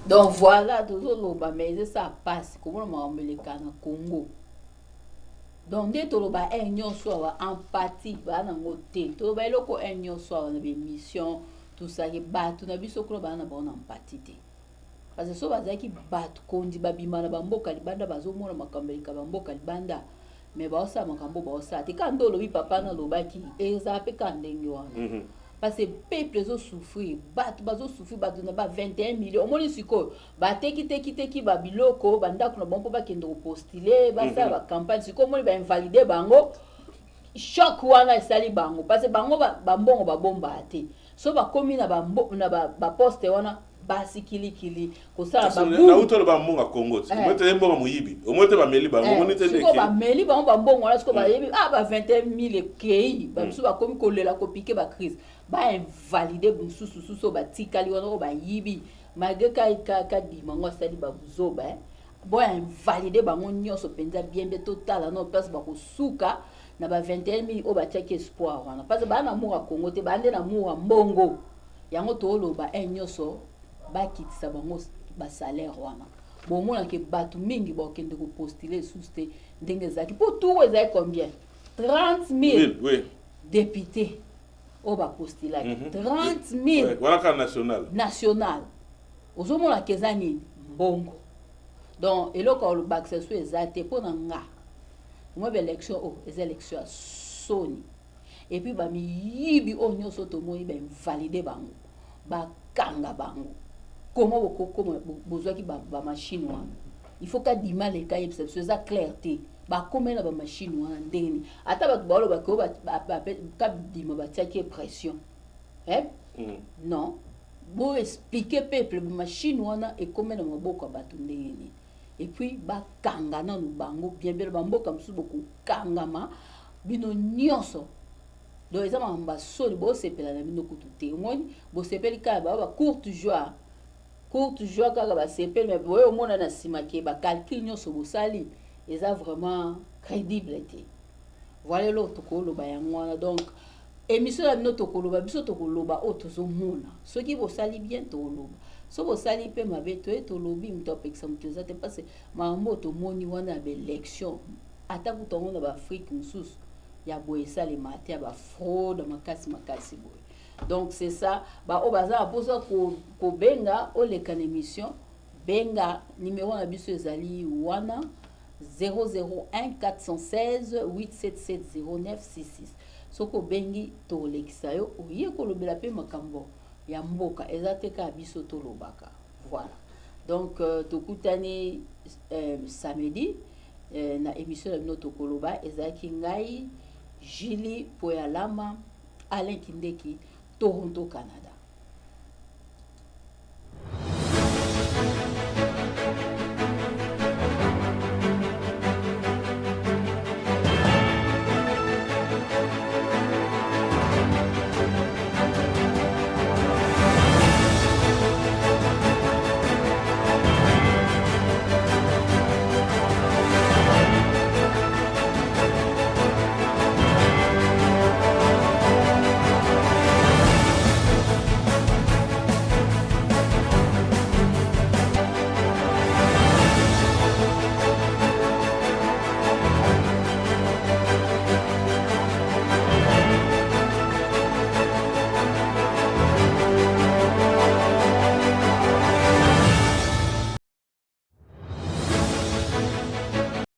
Donc voilà, tozoloba, mais eza pasi komona makambo eleka na Congo. Donc nde toloba un nyonso awa, empathie baa nango te. Toloba eloko un nyonso awa na bémission, tosaki bato na biso kuna baa na bango na empathie te, parce que so bazalaki bato kondi babima na bamboka libanda, bazomona makambo eleka bamboka libanda, mais baosala makambo baosala te. Kaka nde olobi, papa nalobaki, ezala mpe kaka ndenge wana, parce que peuple ezosouffrir, bato bazosouffrir, bato na ba 21 million. Omoni sikoyo batekiteki babiloko, bandako na bango, mpo bakende kopostuler, basala bacampagne. Sikoyo omoni bainvalider bango, choc wana esali bango, parce que bango bambongo babombaka te. So bakomi na baposte wana, basi kilikili kosala. Nauti oloba mbongo ya Congo te, omoi te mbongo moyibi, omoi te bameli bango, omoni te. Sikoyo bameli bango bambongo wana, sikoyo bayebi ba 21 000 ekei, bamisusu bakomi kolela, kopiquer bacrise. Bainvalider mosusu susu oyo batikali wana, oyo bayibi, malgré kadima ngo asali babuzoba, boinvalider bango nyonso mpenza bien bien. Totala no place bakosuka. Na ba 21 000 oyo batiaki espoir wana, parce que baa na amour ya Congo te, baa nde na amour ya mbongo. Yango tooloba un nyonso bakitisa bango basalaire wana, bomonake bato mingi bakokende kopostuler lisusu te ndenge ezalaki. Mpo tour ezalaki combien? 30 000 député oyo bapostulaki. 30 000. Wana kaka national. National. Ozomonaka eza nini? Mbongo. Donc eloko ya kolobakisa so eza te. Mpo na nga, mwa baélection oyo eza élection ya soni. Et puis bamiyibi oyo nyonso tomoni, bainvalider bango, bakanga bango. Koma bokokoma bozwaki bamachine wana, il faut Kadima leka yebisa biso, eza clair te. Bakomeli na bamachine wana ndenge nini? Ata bato balobaki oyo Kadima batiaki pression, eh? Non, boexpliquer peuple bamachine wana ekomi na maboko ya bato ndenge nini. Et puis bakanga nanu bango bien bien. Bamboka mosusu bokokangama bino nyonso. Donc eza makambo basoni, bosepela na bino kutu te. Omoni, bosepeli kaka bao bacourte joie, courte joie kaka basepeli, mais boye omona na nsima ke bacalcul nyonso bosali eza vraiment crédible te. Voilà, eloko tokoloba yango wana. Donc émission na bino tokoloba, biso tokoloba oyo tozomona. Soki bosali bien, tokoloba. So bosali mpe mabe, toye tolobi. Moto apekisa moto eza te, parce makambo oyo tomoni wana ya baélection, ata kutu yango na baAfrique mosusu ya boye esalema te, ya bafraude makasi makasi boye. Donc c'est ça. Baoyo baza na mposa kobenga, oleka na émission, benga numéro na biso ezali wana 001 416 877 0966. Soki obengi, tolekisa yo, oye kolobela mpe makambo ya mboka. Eza te kaka biso tolobaka. Voilà, donc tokutani samedi na émission na bino tokoloba. Ezalaki ngai Julie Poyalama, Alain Kindeki, Toronto, Canada.